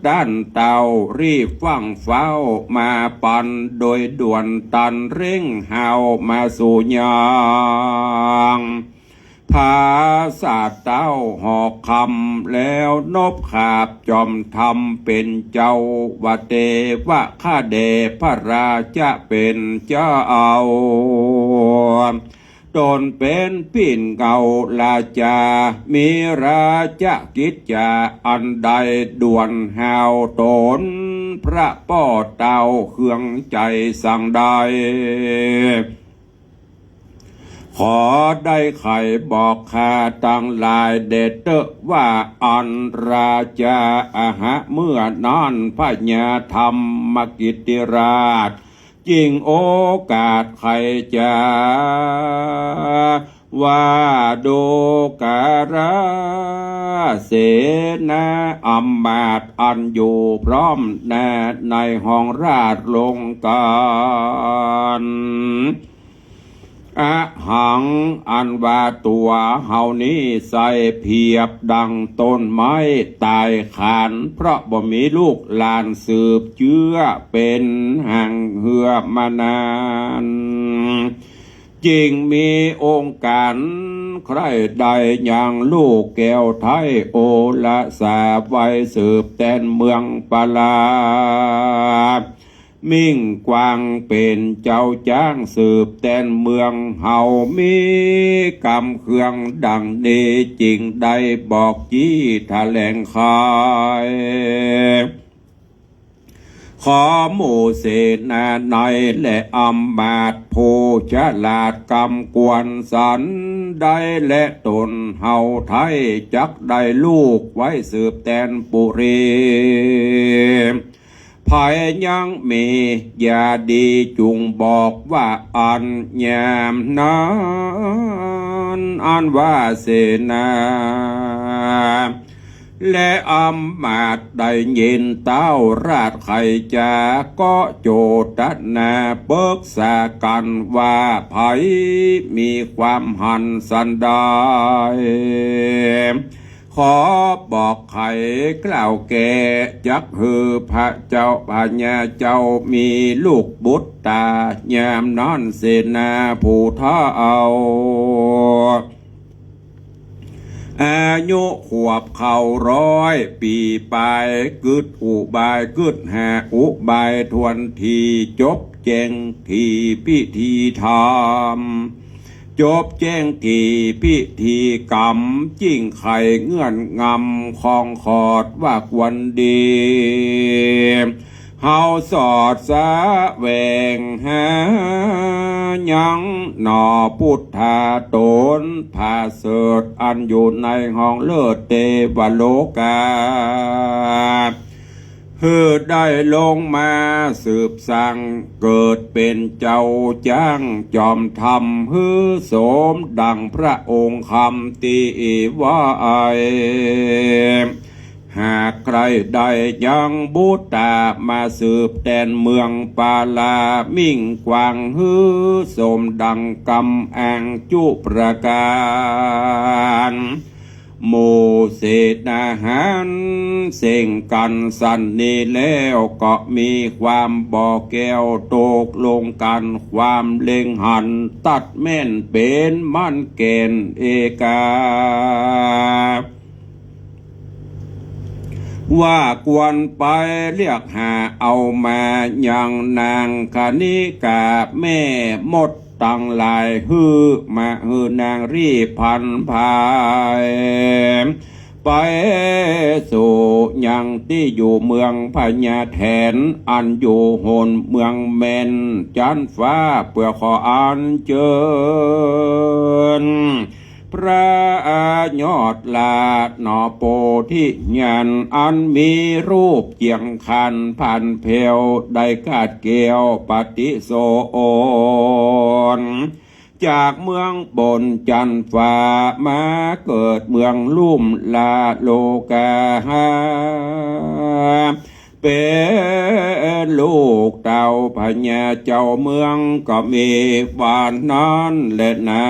ต้านเต้ารีบฟั่งฟ้าวมาปัน โดยด่วนตันเร่งฮาวมาสู่ยัง ภาษาเต้าหอกคำแล้วนบขาบจอมธรรมเป๋นเจ้า ว่าแต่ว่าข้าแด่พระราชาเป๋นเจ้า ตนเป๋นปิ่นเกล้าราชา มีราชกิจจาอันใด ด่วนฮาวตนพระป้อเต้าเคืองใจ๋สังใด ขอได้ใค่บอกข้าตังหลายแด่เต๊อะว่า อันราชาอะหะเมื่อนั้น พญาธรรมกิตติราช จิ่งโอกาสใค่จะ ว่าดูกราเสนาอำมาตย์อันอยู่พร้อมหน้าในห้องราชโลงกั๋น อะหัง อันว่าตั๋วเฮานี้ใส่เปรียบดั่งต้นไม้ต๋ายขาน เพราะบ่มีลูกหลานสืบเจื้อเป๋นหังเหือมานาน จิ่งมีองค์ก๋านใคร่ได้ยังลูกแก้วไท้โอรสาไว้สืบแตนเมืองปาลา มิ่งกวางเป๋นเจ้าจ๊างสืบแตนเมืองเฮา มีกำเคืองดั่งนี้ จิ่งได้บอกจี้ถแถลงไข ขอหมู่เสนานัยและอำมาตย์ผู้ฉลาดกำกวรสันใด และตนเฮาไท้จักได้ลูกไว้สืบแตนปุรี ใผยังมียาดีจุ่งบอกว่าอั้น ยามนั้นอันว่าเสนา และอำมาตย์ได้ยินเต้าราชไขจาก็โจตนาปึกษากั๋นว่า ใผมีความหันสันใด ขอบอกไขกล่าวแก่ จักหื้อพระเจ้าพญาเจ้ามีลูกบุตรต๋า ยามนั้นเสนาผู้เฒ่า อายุขวบเข้าร้อยปี๋ปลาย กึ๊ดอุบายกึ๊ดหาอุบายถ้วนที จบแจ้งตี้พิธีธรรม จบแจ้งตี้พิธีกรรม จิ่งไขเงื่อนงำคองขอดว่าควรดี เฮาสอดแสวงหายังหนอ ปุทธาต๋นผาเสริฐอันอยู่ในห้องเลิศเตวโลกา หื้อได้ลงมาสืบสั่งเกิดเป๋นเจ้าจ๊างจอมธรรม หื้อสมดั่งพระองค์คำตี้ว่าไอ้ หากใคร่ได้ยังบุตรต๋ามาสืบแตนเมืองปาลา มิ่งกวางหื้อสมดั่งกำอ้างจุประก๋าน หมู่เสนาหารเส้งกั๋นสันนี้แล้ว ก็มีความบ่แก้วตกลงกั๋น ความเล็งหันตัดแม่นเป๋นมั่นแก่นเอกา ว่าควรไปเรียกหาเอามายังนางคณิกาแม่มดตังหลาย หื้อมาหื้อนางรีบพลันไป ไปสู่ยังตี้อยู่เมืองพญาแถน อันอยู่หนเมืองแมนจั๊นฟ้า เปื้อขออัญเจิญ พระยอดหล้าหน่อโพธิญาณ อันมีรูปเจียงคันพันแผ้ว ได้คาดเกลี้ยวปฏิสนธิ จากเมืองบนจั๊นฟ้า มาเกิดเมืองลุ่มละโลกา เป๋นลูกเต้าพญาเจ้าเมือง ก็มีว่านั้นแลนา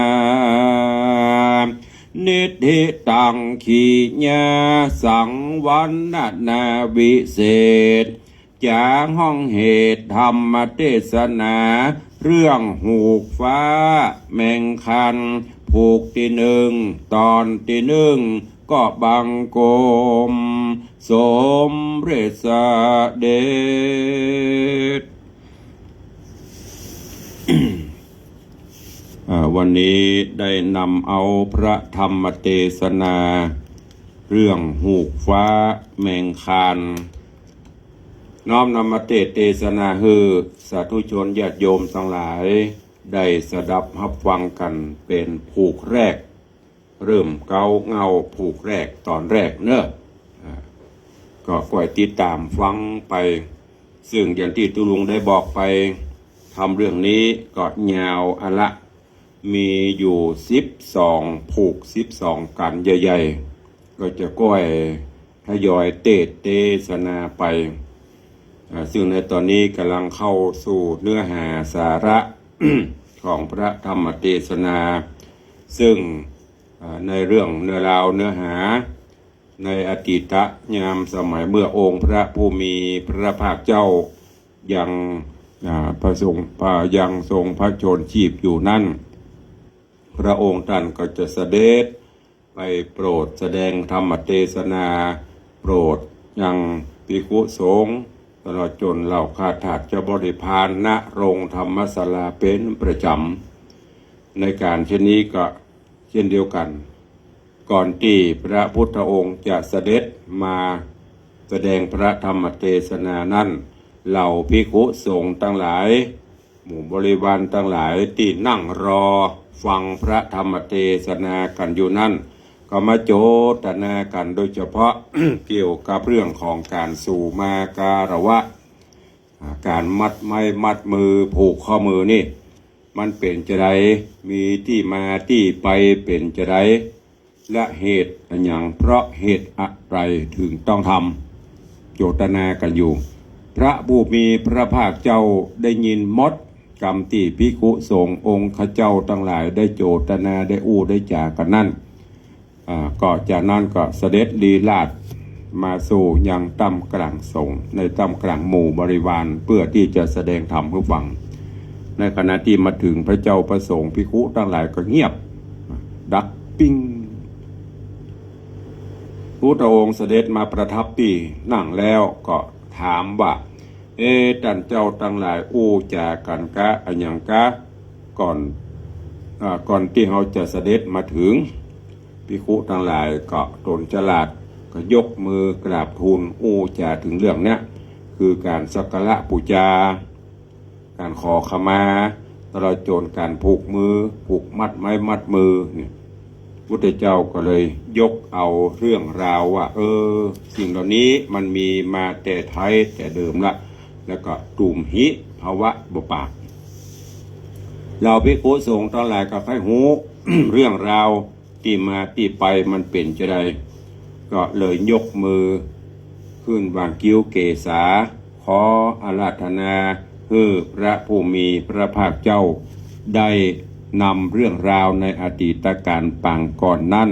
นิทธิตัง กิริยาสังวรรณนาวิเศษ จ๋าฮ้องเหตุธรรมเตสนา เรื่องฮูกฟ้าแมงคัน ผูกตี้นึ่ง ต๋อนตี้นึ่ง ก็บังคมสมเร็จเสด็จ อ่า วันนี้ได้นำเอาพระธรรมเตสนา เรื่องฮูกฟ้าแมงคัน น้อมนำมาเตสน์เตสนาหื้อสาธุชนญาติโยมตังหลาย ได้สดับฮับฟังกั๋นเป๋นผูกแรก เริ่มเก๊าเง้าผูกแรกต๋อนแรกเนาะ อ่า ก็ก้อยติดต๋ามฟังไป ซึ่งอย่างตี้ตุ๊ลุงได้บอกไป ธรรมเรื่องนี้ก็ยาวอะละ มีอยู่สิบสองผูก สิบสองกัณฑ์ใหญ่ๆ ก็จะก้อยทยอยเตสน์เตสนาไป อ่า ซึ่งในต๋อนนี้ก่ำลังเข้าสู่เนื้อหาสาระ ของพระธรรมเตสนา ซึ่ง อ่า ในเรื่องเนื้อราวเนื้อหา ในอดีตยามสมัยเมื่อองค์พระผู้มีพระภาคเจ้ายัง อ่า พระทรง พระยังทรงพระชนม์ชีพอยู่นั้น พระองค์ต้านก็จะเสด็จไปโปรดแสดงธรรมเตสนา โปรดยังภิกขุสงฆ์ ตลอดจ๋นเหล่าข้าทาสเจ้าบริพาร ณ โรงธรรมศาลาเป๋นประจ๋ำ ในก๋านเช่นนี้ก็เช่นเดียวกั๋น ก่อนตี้พระพุทธองค์จะเสด็จมาแสดงพระธรรมเตสนานั้น เหล่าภิกขุสงฆ์ตังหลาย หมู่บริวารตังหลายตี้นั่งรอฟังพระธรรมเตสนากั๋นอยู่นั้น ก็มาโจตนากั๋นโดยเฉพาะ เกี่ยวกับเรื่องของก๋านสู่มาคารวะ อ่า ก๋านมัดไม้มัดมือผูกข้อมือนี่ มันเป๋นจาใด มีตี้มาตี้ไปเป๋นจาใด และเหตุอะหยัง เพราะเหตุอะไรเถิงต้องทำ โจตนากั๋นอยู่ พระผู้มีพระภาคเจ้าได้ยินหมด กำตี้ภิกขุสงฆ์องค์ข้าเจ้าตังหลายได้โจตนาได้อู้ได้จากั๋นนั้น อ่า ก็จากนั้นก็เสด็จลีลาศมาสู่ยังต้ามก๋างสงฆ์ ในต้ามก๋างหมู่บริวาร เพื่อตี้จะแสดงธรรมหื้อฟัง ในขณะตี้มาเถิงพระเจ้าพระสงฆ์ภิกขุตังหลายก็เงียบ ดับปิ้ง พุทธองค์เสด็จมาประทับตี้นั่งแล้วก็ถามว่า เอ ต้านเจ้าตังหลายอู้จากั๋นกะอะหยังกะ ก่อน อ่า ก่อนตี้เฮาจะเสด็จมาเถิง ภิกขุตังหลายก็ต๋นฉลาด ก็ยกมือกราบทูลอู้จาเถิงเรื่องเนี้ย คือก๋านสักการะปู๋จา ก๋านขอขมา ตลอดจ๋นก๋านผูกมือ ผูกมัดไม้มัดมือเนี่ย พุทธเจ้าก็เลยยกเอาเรื่องราวว่า เออ สิ่งเหล่านี้มันมีมาแต่ไท้แต่เดิมละ แล้วก็ตูมหิภาวะบ่ปาก เหล่าภิกขุสงฆ์ตังหลายก็ใค่ฮู้ เรื่องราวตี้มาตี้ไปมันเป๋นจาใด ก็เลยยกมือขึ้นวางคิ้วเกศา ขออาราธนาหื้อพระผู้มีพระภาคเจ้า ได้นำเรื่องราวในอดีตกาลปางก่อนนั้น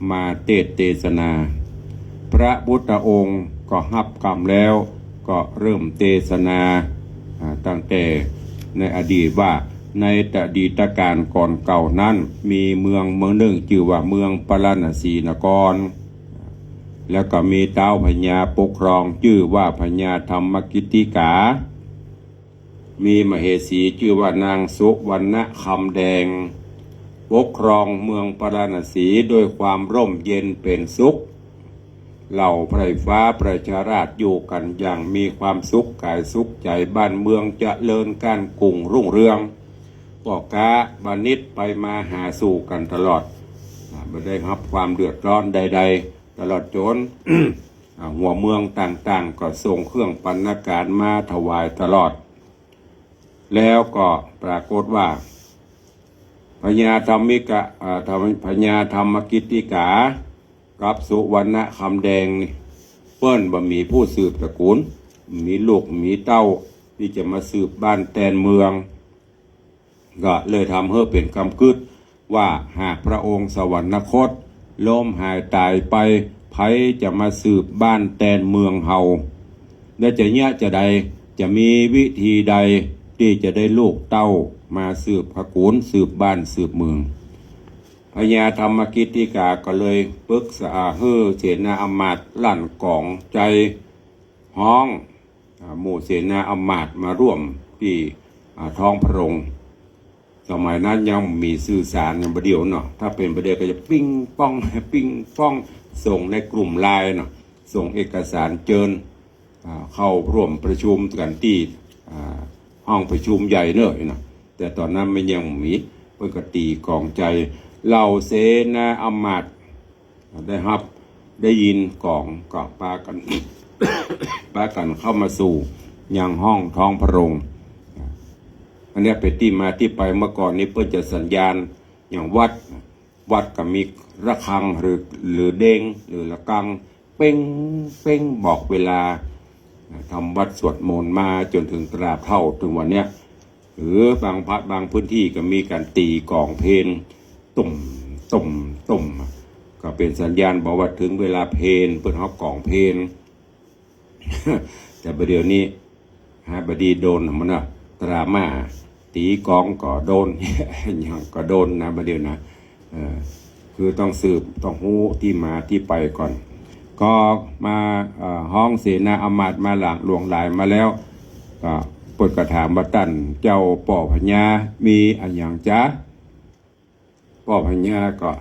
มาเตสน์เตสนา พระพุทธองค์ก็ฮับกำแล้ว ก็เริ่มเตสนา อ่า ตั้งแต่ในอดีตว่า ในอดีตกาลก่อนเก่านั้น มีเมืองเมืองนึ่งจื้อว่าเมืองปาราณสีนคร แล้วก็มีต๊าวพญาปกครองจื้อว่าพญาธรรมกิตติกา มีมเหสีจื้อว่านางสุวรรณคำแดง ปกครองเมืองปาราณสีด้วยความร่มเย็นเป๋นสุข เหล่าไพร่ฟ้าประชาราษฎร์อยู่กั๋นอย่างมีความสุขก๋ายสุขใจ๋ บ้านเมืองเจริญก้านกุ่งรุ่งเรือง ป้อก๊าวานิชไปมาหาสู่กั๋นตลอด บ่ได้ฮับความเดือดร้อนใดๆ ตลอดจ๋น อ่า หัวเมืองต่างๆ ก็ส่งเครื่องบรรณาการมาถวายตลอด แล้วก็ปรากฏว่า พญาธรรมิกะ อ่า ธรรม- พญาธรรมกิตติกา กับสุวรรณคำแดงนี่ เปิ้นบ่มีผู้สืบตระกูล มีลูกมีเต้าตี้จะมาสืบบ้านแตนเมือง ก็เลยทำหื้อเป๋นกำกึ๊ดว่า หากพระองค์สวรรคต ล้มหายต๋ายไป ใผจะมาสืบบ้านแตนเมืองเฮา และจะเยียะจาใด จะมีวิธีใดตี้จะได้ลูกเต้ามาสืบตระกูล สืบบ้านสืบเมือง พญาธรรมกิตติกาก็เลยปรึกษาหื้อเสนาอำมาตย์ลั่นก๋องใจ๋ฮ้อง อ่า หมู่เสนาอำมาตย์มาร่วมตี้ อ่า ท้องพระโรง สมัยนั้นยังบ่มีสื่อสารอย่างบ่าเดี่ยวเนาะ ถ้าเป๋นบ่าเดี่ยวก็จะปิ๊งป้อง ปิ๊งป้อง ส่งในกลุ่มไลน์เนาะ ส่งเอกสารเจิญ อ่า เข้าร่วมประชุมกั๋นตี้ อ่า ห้องประชุมใหญ่เนาะ แต่ต๋อนนั้นมันยังบ่มี เปิ้นก็ตี๋ก๋องใจ๋ เหล่าเสนาอำมาตย์ได้ฮับ ได้ยินก๋องก็ปากั๋น ปากั๋นเข้ามาสู่ยังห้องท้องพระโรง อันเนี้ยเป๋นตี้มาตี้ไป เมื่อก่อนนี้เปิ้นจะสัญญาณอย่างวัด วัดก็มีระฆังหรือ หรือเด้ง หรือระฆัง เป๊ง เป๊ง บอกเวลา ทำวัตรสวดมนต์มาจ๋นเถิงตราบเฒ่าเถิงวันเนี้ย หรือบางพระ บางพื้นตี้ก็มีก๋านตี๋ก๋องเพล ตุ้ม ตุ้ม ตุ้ม ก็เป๋นสัญญาณบอกว่าเถิงเวลาเพล เปิ้นเฮาก๋องเพล แต่บ่าเดี่ยวนี้ ฮะ บ่ดีโดนมันนะ ตรามา ตี๋ก๋องก็โดน หยังก็โดนนะ บ่าเดี่ยวนะ เออ คือต้องสืบ ต้องฮู้ตี้มาตี้ไปก่อน ก็มา เอ่อ ฮ้องเสนาอำมาตย์มาหลากหลวงหลายมาแล้ว ก็เปิ้นก็ถามว่า ต้านเจ้าป้อพญา มีอะหยังจา ป้อพญาก็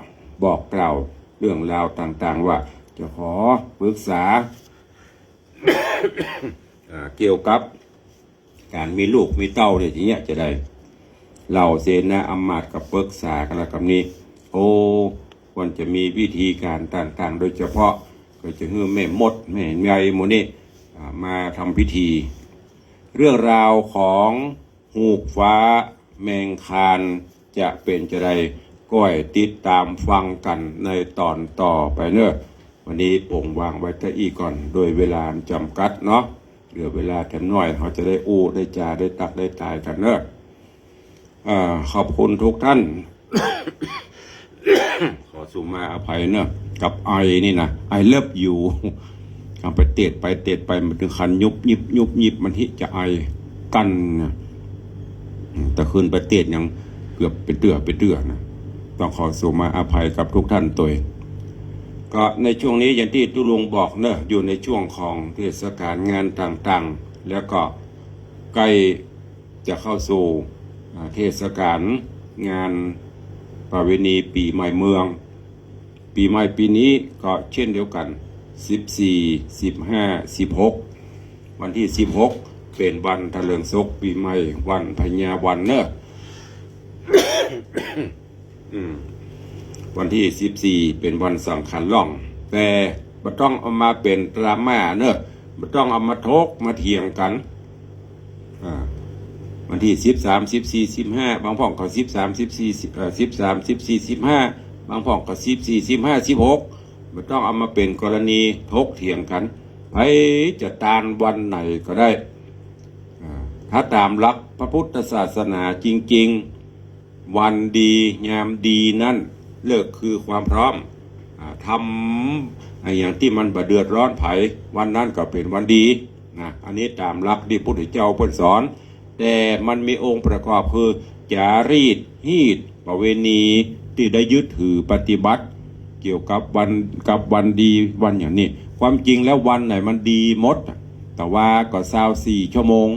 บอกกล่าวเรื่องราวต่างๆ ว่าจะขอปรึกษา อ่า เกี่ยวกับก๋านมีลูกมีเต้าเนี่ย จะเยียะจาใด เหล่าเสนาอำมาตย์ก็ปรึกษากั๋นแล้วกำนี้ โอ้ ควรจะมีวิธีก๋านต่างๆ โดยเฉพาะก็จะหื้อแม่มดแม่ใยหมู่นี้ อ่า มาทำพิธี เรื่องราวของฮูกฟ้าแมงคานจะเป๋นจาใด ก้อยติดต๋ามฟังกั๋นในต๋อนต่อไปเนาะ วันนี้ป๋งวางไว้เต้าอี้ก่อน โดยเวลาจ๋ำกัดเนาะ เหลือเวลาแถมหน้อย เฮาจะได้อู้ได้จ๋าได้ตักได้ตายกั๋นเนาะ อ่า ขอบคุณทุกท่าน ขอสุมาอภัยเนาะ กับไอนี่นะ I love you เอาไปเตดไปเตดไป มันเถิงขั้นยุบยิบยุบยิบ มันฮิจะไอกั้นนะ แต่คืนไปเตดยังเกือบเป๋นเตื้อเป๋นเตื้อนะ ต้องขอสุมาอภัยกับทุกท่านตวย ก็ในช่วงนี้อย่างตี้ตุ๊ลุงบอกเนาะ อยู่ในช่วงของเทศกาลงานต่างๆ แล้วก็ใก้ จะเข้าสู่ อ่า เทศกาลงานประเวณีปี๋ใหม่เมือง ปี๋ใหม่ปี๋นี้ก็เช่นเดียวกั๋น สิบสี่ สิบห้า สิบหก วันตี้สิบหกเป๋นวันถลิงศกปี๋ใหม่ วันพญาวันเนาะ อืม วันตี้สิบสี่เป๋นวันสังขันล่อง แต่บ่ต้องเอามาเป๋นดราม่าเนาะ บ่ต้องเอามาถกมาเถียงกั๋น อ่า วันตี้สิบสาม สิบสี่ สิบห้า บางพ่องก็สิบสาม สิบสี่ สิบ เอ่อ สิบสาม สิบสี่ สิบห้า บางพ่องก็สิบสี่ สิบห้า สิบหก บ่ต้องเอามาเป๋นกรณีถกเถียงกั๋น ใผจะตานวันไหนก็ได้ อ่า ถ้าต๋ามหลักพระพุทธศาสนาจริงๆ วันดียามดีนั้น ฤกษ์คือความพร้อม อ่า ทำอะหยังตี้มันบ่เดือดร้อนใผ วันนั้นก็เป๋นวันดีนะ อันนี้ต๋ามหลักตี้พุทธเจ้าเปิ้นสอน แต่มันมีองค์ประกอบคือ จารีต ฮีต ประเวณีตี้ได้ยึดถือปฏิบัติ เกี่ยวกับวัน กับวันดีวันอย่างนี้ ความจริงแล้ววันไหนมันดีหมดอะ ตะวาก็ซาวสี่ชั่วโมง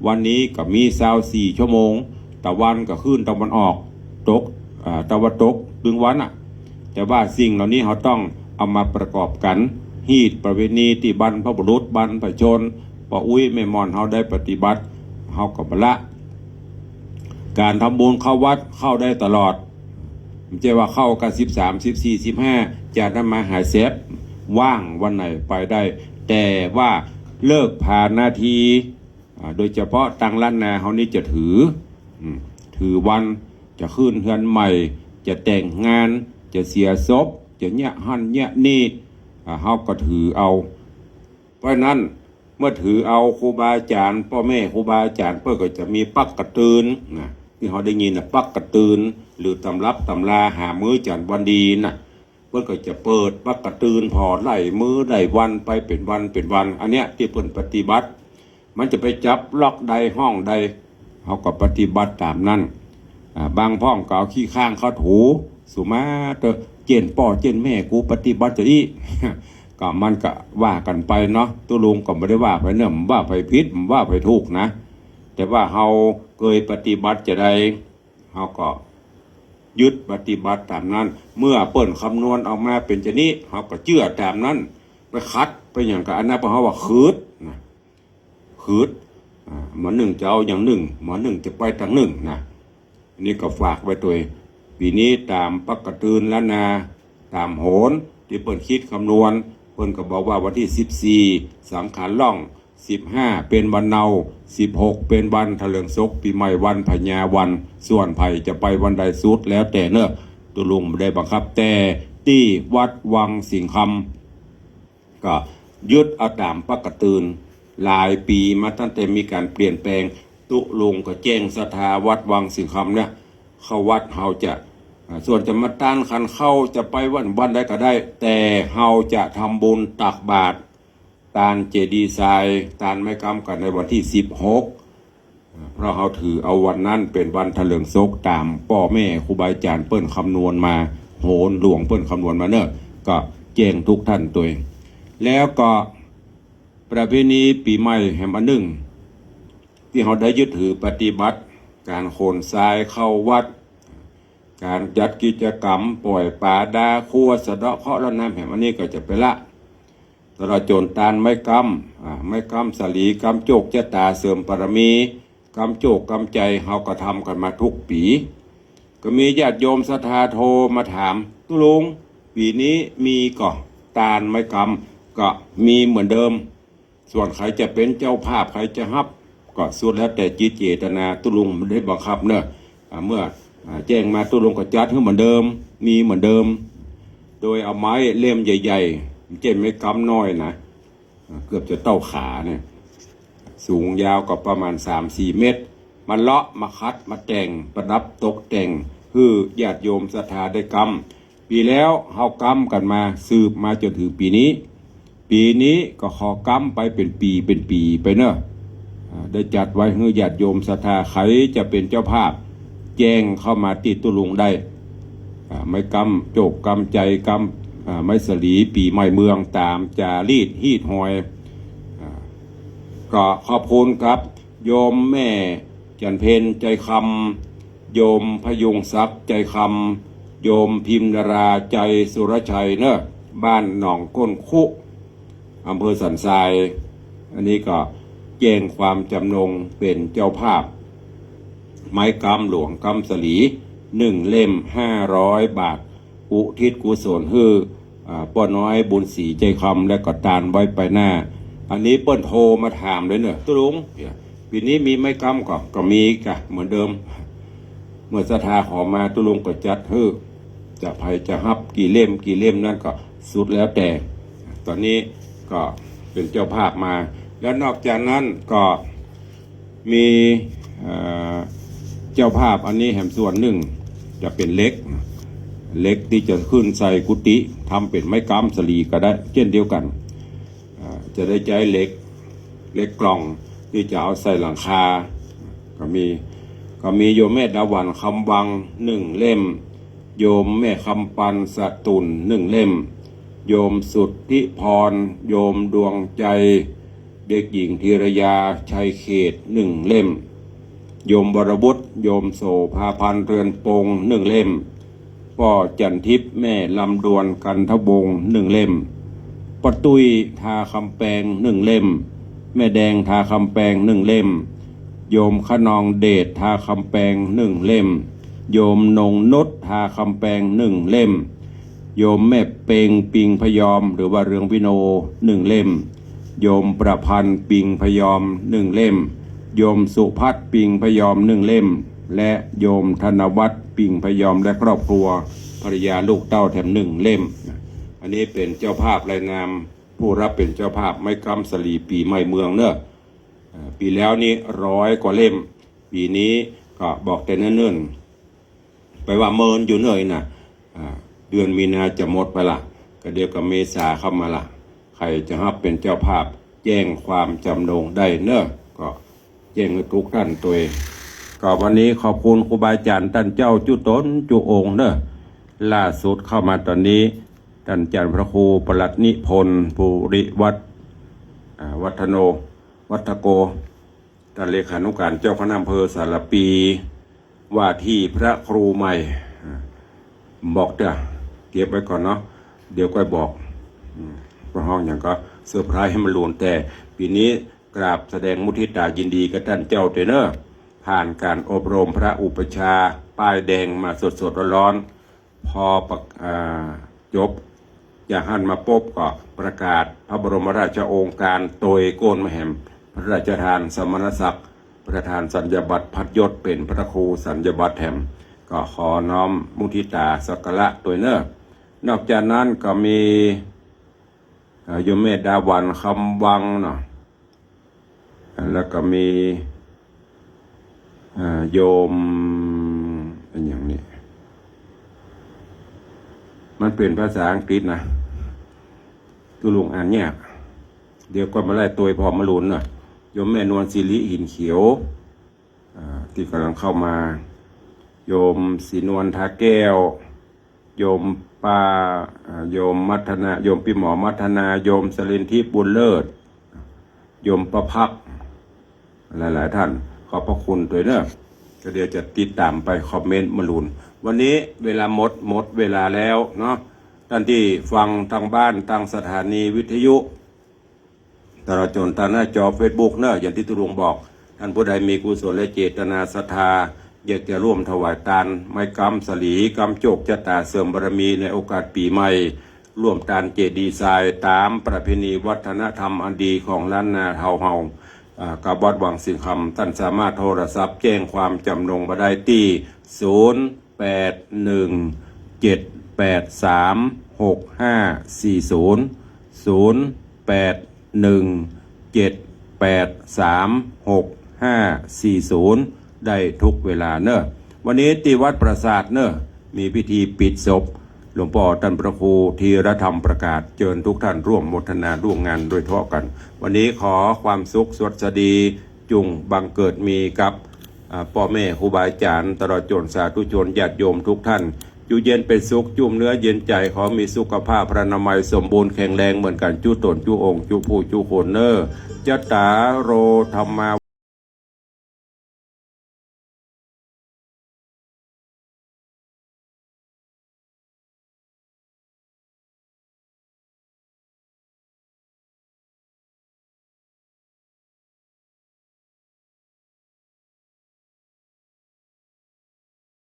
วันนี้ก็มีซาวสี่ชั่วโมง ตะวันก็ขึ้นตะวันออก ตก อ่า ตะวันตกตึงวันอะ แต่ว่าสิ่งเหล่านี้เฮาต้องเอามาประกอบกั๋น ฮีตประเวณีตี้บรรพบุรุษบรรพชน ป้ออุ๊ยแม่หม่อนเฮาได้ปฏิบัติ เฮาก็บ่ละ ก๋านทำบุญเข้าวัดเข้าได้ตลอด บ่ใจ้ว่าเข้ากั๋นสิบสาม สิบสี่ สิบห้า จะนำมาหาแซบ ว่างวันไหนไปได้ แต่ว่าเลิกผ่านนาที อ่า โดยเฉพาะตางล้านนาเฮานี่จะถือ อืม ถือวัน จะขึ้นเฮือนใหม่ จะแต่งงาน จะเสียศพ จะเยียะหั้นเยียะนี่ อ่า เฮาก็ถือเอา เพราะฉะนั้นเมื่อถือเอาครูบาอาจ๋ารย์ ป้อแม่ครูบาอาจ๋ารย์ เปิ้นก็จะมีปักกะตือนนะ ตี้เฮาได้ยินน่ะ ปักกะตือน หรือตำรับตำราหามื้อจันทร์วันดีน่ะ เปิ้นก็จะเปิดปักกะตือนผ่อไล่มื้อไล่วันไปเป๋นวันเป๋นวัน อันเนี้ยตี้เปิ้นปฏิบัติ มันจะไปจับล็อกใดห้องใด เฮาก็ปฏิบัติต๋ามนั้น อ่า บางพ่องก็เอาขี้ข้างเข้าถู สุมาเต๊อะ เจียนป้อเจียนแม่กูปฏิบัติจะอี้ ก็มันก็ว่ากั๋นไปเนาะ ตุ๊ลุงก็บ่ได้ว่าใผเนาะ บ่ว่าใผผิด บ่ว่าใผถูกนะ แต่ว่าเฮาเกยปฏิบัติจะใด เฮาก็ยึดปฏิบัติต๋ามนั้น เมื่อเปิ้นคำนวณออกมาเป๋นจะนี้ เฮาก็เจื้อต๋ามนั้น ไปขัดไปหยังก็อันนั้น เพราะเฮาว่าขืดนะ ขืด อ่า หมอนึ่งจะเอาอย่างนึ่ง หมอนึ่งจะไปตางนึ่งนะ อันนี้ก็ฝากไว้ตวย ปี๋นี้ต๋ามปักกะตือนล้านนา ต๋ามโหรตี้เปิ้นคิดคำนวณ เปิ้นก็บอกว่าวันตี้สิบสี่ สังขารล่อง สิบห้า เป๋นวันเนา สิบหก เป๋นวันถลิงศก ปี๋ใหม่ วันพญาวัน ส่วนใผจะไปวันใดสุดแล้วแต่เนาะ ตุ๊ลุงบ่ได้บังคับ แต่ตี้วัดวังสิงห์คำ ก็ยึดเอาต๋ามปักกะตือน หลายปี๋มาตั้งแต่มีก๋านเปลี่ยนแปลง ตุ๊ลุงก็แจ้งศรัทธาวัดวังสิงห์คำเนี่ย เข้าวัดเฮาจะ อ่า ส่วนจะมาตานขันเข้า จะไปวัน วันใดก็ได้ แต่เฮาจะทำบุญตักบาตร ตานเจดีย์ทราย ตานไม้กำกั๋นในวันตี้สิบหก อ่า เพราะเฮาถือเอาวันนั้นเป๋นวันถลิงศก ต๋ามป้อแม่ครูบาอาจ๋ารย์เปิ้นคำนวณมา โหรหลวงเปิ้นคำนวณมาเนาะ ก็แจ้งทุกท่านตวย แล้วก็ประเพณีปี๋ใหม่แหมอันนึ่ง ตี้เฮาได้ยึดถือปฏิบัติ ก๋านขนทรายเข้าวัด ก๋านจัดกิจกรรม ป่อยป๋าดาครัว สะเดาะเคราะห์รดน้ำแหมอันนี้ก็จะไปละ ตลอดจ๋นตานไม้กำ อ่า ไม้กำสาลี กำโจคจะต๋า เสริมบารมี กำโจคกำใจ๋ เฮาก็ทำกั๋นมาทุกปี๋ ก็มีญาติโยมศรัทธาโทรมาถาม ตุ๊ลุง ปี๋นี้มีก่อ ตานไม้กำ ก็มีเหมือนเดิม ส่วนใผจะเป๋นเจ้าภาพ ใผจะฮับ ก็สุดแล้วแต่จิตเจตนา ตุ๊ลุงบ่ได้บังคับเนาะ อ่า เมื่อ อ่า แจ้งมาตุ๊ลุงก็จัดหื้อเหมือนเดิม มีเหมือนเดิม โดยเอาไม้เล่มใหญ่ๆ บ่ใจ้ไม้กำน้อยนะ อ่า เกือบจะเต้าขาเนี่ย สูงยาวก็ประมาณสามสี่เมตร มาเลาะมาขัดมาแต่งประดับตกแต่งหื้อญาติโยมศรัทธาได้กำ ปี๋แล้วเฮากำกั๋นมาสืบมาจ๋นถึงปี๋นี้ ปี๋นี้ก็ขอกำไปเป๋นปี๋เป๋นปี๋ไปเนาะ อ่า ได้จัดไว้หื้อญาติโยมศรัทธา ใผจะเป๋นเจ้าภาพ แจ้งเข้ามาตี้ตุ๊ลุงได้ อ่า ไม้กำโจคกำใจ๋ กำ อ่า ไม้สาลี ปี๋ใหม่เมือง ต๋ามจารีตฮีตฮอย อ่า ก็ขอบคุณครับ โยมแม่จันเพ็ญ ใจคำ โยมพยุงศักดิ์ ใจคำ โยมพิมนารา ใจสุรชัยเนาะ บ้านหนองก้นคุ อำเภอสันทราย อันนี้ก็แจ้งความจำนงเป๋นเจ้าภาพ ไม้กำหลวงกำสาลี หนึ่งเล่ม ห้าร้อยบาท อุทิศกุศลหื้อ อ่า ป้อน้อยบุญศรี ใจคำ และก็ตานไว้ไปหน้า อันนี้เปิ้นโทรมาถามเลยเนาะ ตุ๊ลุง ปี๋นี้มีไม้กำก่อ ก็มีก่ะ เหมือนเดิม เมื่อศรัทธาขอมา ตุ๊ลุงก็จัดหื้อ จะใผจะฮับกี่เล่มกี่เล่มนั้นก็สุดแล้วแต่ ต๋อนนี้ก็เป๋นเจ้าภาพมา แล้วนอกจากนั้นก็มี เอ่อ เจ้าภาพอันนี้แหมส่วนนึ่ง จะเป๋นเหล็ก เหล็กตี้จะขึ้นใส่กุฏิ ทำเป๋นไม้กำสาลีก็ได้เจ้นเดียวกั๋น อ่า จะได้ใจ๊เหล็ก เหล็กกล่องตี้จะเอาใส่หลังคา ก็มี ก็มีโยมแม่ดาหวัน คำวัง หนึ่งเล่ม โยมแม่คำปัน สะตุ่น หนึ่งเล่ม โยมสุทธิพร โยมดวงใจ เด็กหญิงธีรยา ชัยเขต หนึ่งเล่ม โยมวรวุฒิ โยมโสภาพันธ์ เรือนปง หนึ่งเล่ม ป้อจันทิพย์ แม่ลำดวน กันทวงศ์ หนึ่งเล่ม ป้อตุ้ย ทาคำแปง หนึ่งเล่ม แม่แดง ทาคำแปง หนึ่งเล่ม โยมคะนองเดช ทาคำแปง หนึ่งเล่ม โยมนงนุช ทาคำแปง หนึ่งเล่ม โยมแม่เปง ปิงพยอม หรือว่าเรืองวิโน หนึ่งเล่ม โยมประพันธ์ ปิงพยอม หนึ่งเล่ม โยมสุพัฒน์ ปิงพยอม หนึ่งเล่ม และโยมธนวัฒน์ ปิงพยอม และครอบครัว ภรรยาลูกเต้าแถมหนึ่งเล่ม อันนี้เป๋นเจ้าภาพรายนาม ผู้รับเป๋นเจ้าภาพไม้ก๊ำสาลีปี๋ใหม่เมืองเน่อ อ่า ปี๋แล้วนี้ร้อยกว่าเล่ม ปี๋นี้ก็บอกแต่เนิ่นๆ ไปว่าเมินอยู่เน่อน่ะ อ่า เดือนมีนาจะหมดไปละ ก็เดี๋ยวก็เมษาเข้ามาละ ใผจะฮับเป๋นเจ้าภาพแจ้งความจำนงได้เน่อ ก็แจ้งหื้อทุกท่านตวย ก็วันนี้ขอบคุณครูบาอาจ๋ารย์ต้านเจ้าจุ๊ต๋นจุ๊องค์เน่อ ล่าสุดเข้ามาต๋อนนี้ ต้านอาจ๋ารย์พระครูประหลัดนิพนธ์ ภูริวัฒน์ อ่า วัฒโน วัฒโก ต้านเลขานุการเจ้าคณะอำเภอสารภี ว่าตี้พระครูใหม่ อ่า บอกเต๊อะ เก็บไว้ก่อนเนาะ เดี๋ยวก้อยบอก อืม เพราะฮ้องหยังก็เซอร์ไพรส์หื้อมะลูน แต่ปี๋นี้กราบแสดงมุทิตายินดีกับต้านเจ้าตวยเน่อ ผ่านก๋านอบรมพระอุปัชฌาย์ป้ายแดงมาสดๆ ฮ้อนๆ พอประ อ่า จบจากหั้นมาปุ๊บก็ประกาศพระบรมราชโองการโตยโก้นมะแหม พระราชทานสมณศักดิ์ ประธานสัญญาบัตรพัดยศเป๋นพระครูสัญญาบัตรแหม ก็ขอน้อมมุทิตาสักการะตวยเน่อ นอกจากนั้นก็มี เอ่อ โยมแม่ดาหวัน คำวังเนาะ แล้วก็มี อ่า โยม อะหยังนี่ มันเป๋นภาษาอังกฤษนะ ตุ๊ลุงอ่านยาก เดี๋ยวก้อยมาไล่ตวยพร้อมมะลูนเน่อ โยมแม่นวลศิริ หินเขียว อ่า ตี้ก่ำลังเข้ามา โยมศรีนวล ทาแก้ว โยมป้า อ่า โยมมัทนา โยมปี้หมอมัทนา โยมสรินทิพย์ บุญเลิศ โยมประภักดิ์หลายๆ ท่าน ขอบพระคุณตวยเน่อ ก็เดี๋ยวจะติดต๋ามไปคอมเมนต์มะลูน วันนี้เวลาหมด หมดเวลาแล้วเนาะ ต้านตี้ฟังตางบ้าน ตางสถานีวิทยุ ตลอดจ๋นตางหน้าจอเฟซบุ๊กเน่อ อย่างตี้ตุ๊ลุงบอก ต้านผู้ใดมีกุศลและเจตนาศรัทธา อยากจะร่วมถวายตานไม้ก๊ำสาลี ก๊ำโจคชะต๋า เสริมบารมีในโอกาสปี๋ใหม่ ร่วมตานเจดีย์ทรายต๋ามประเพณีวัฒนธรรมอันดีของล้านนาเฮา อ่า กับวัดวังสิงห์คำ ต้านสามารถโทรศัพท์แจ้งความจำนงมาได้ตี้ ศูนย์แปดหนึ่งเจ็ดแปดสามหกห้าสี่ศูนย์ ศูนย์แปดหนึ่งเจ็ดแปดสามหกห้าสี่ศูนย์ ได้ทุกเวลาเน่อ วันนี้ตี้วัดปราสาทเน่อ มีพิธีปิดศพหลวงป้อต้านพระครูธีรธรรมประกาศ เจิญทุกท่านร่วมโมทนาร่วมงานโดยเฉพาะกั๋น วันนี้ขอความสุขสวัสดี จุ่งบังเกิดมีกับ อ่า ป้อแม่ครูบาอาจ๋ารย์ ตลอดจ๋นสาธุชนญาติโยมทุกท่าน อยู่เย็นเป๋นสุข จุ่มเนื้อเย็นใจ๋ ขอมีสุขภาพพรรณนามัยสมบูรณ์แข็งแรงเหมือนกั๋นจุ๊ต๋นจุ๊องค์ จุ๊ผู้จุ๊คนเน่อ จัตตาโร ธัมมา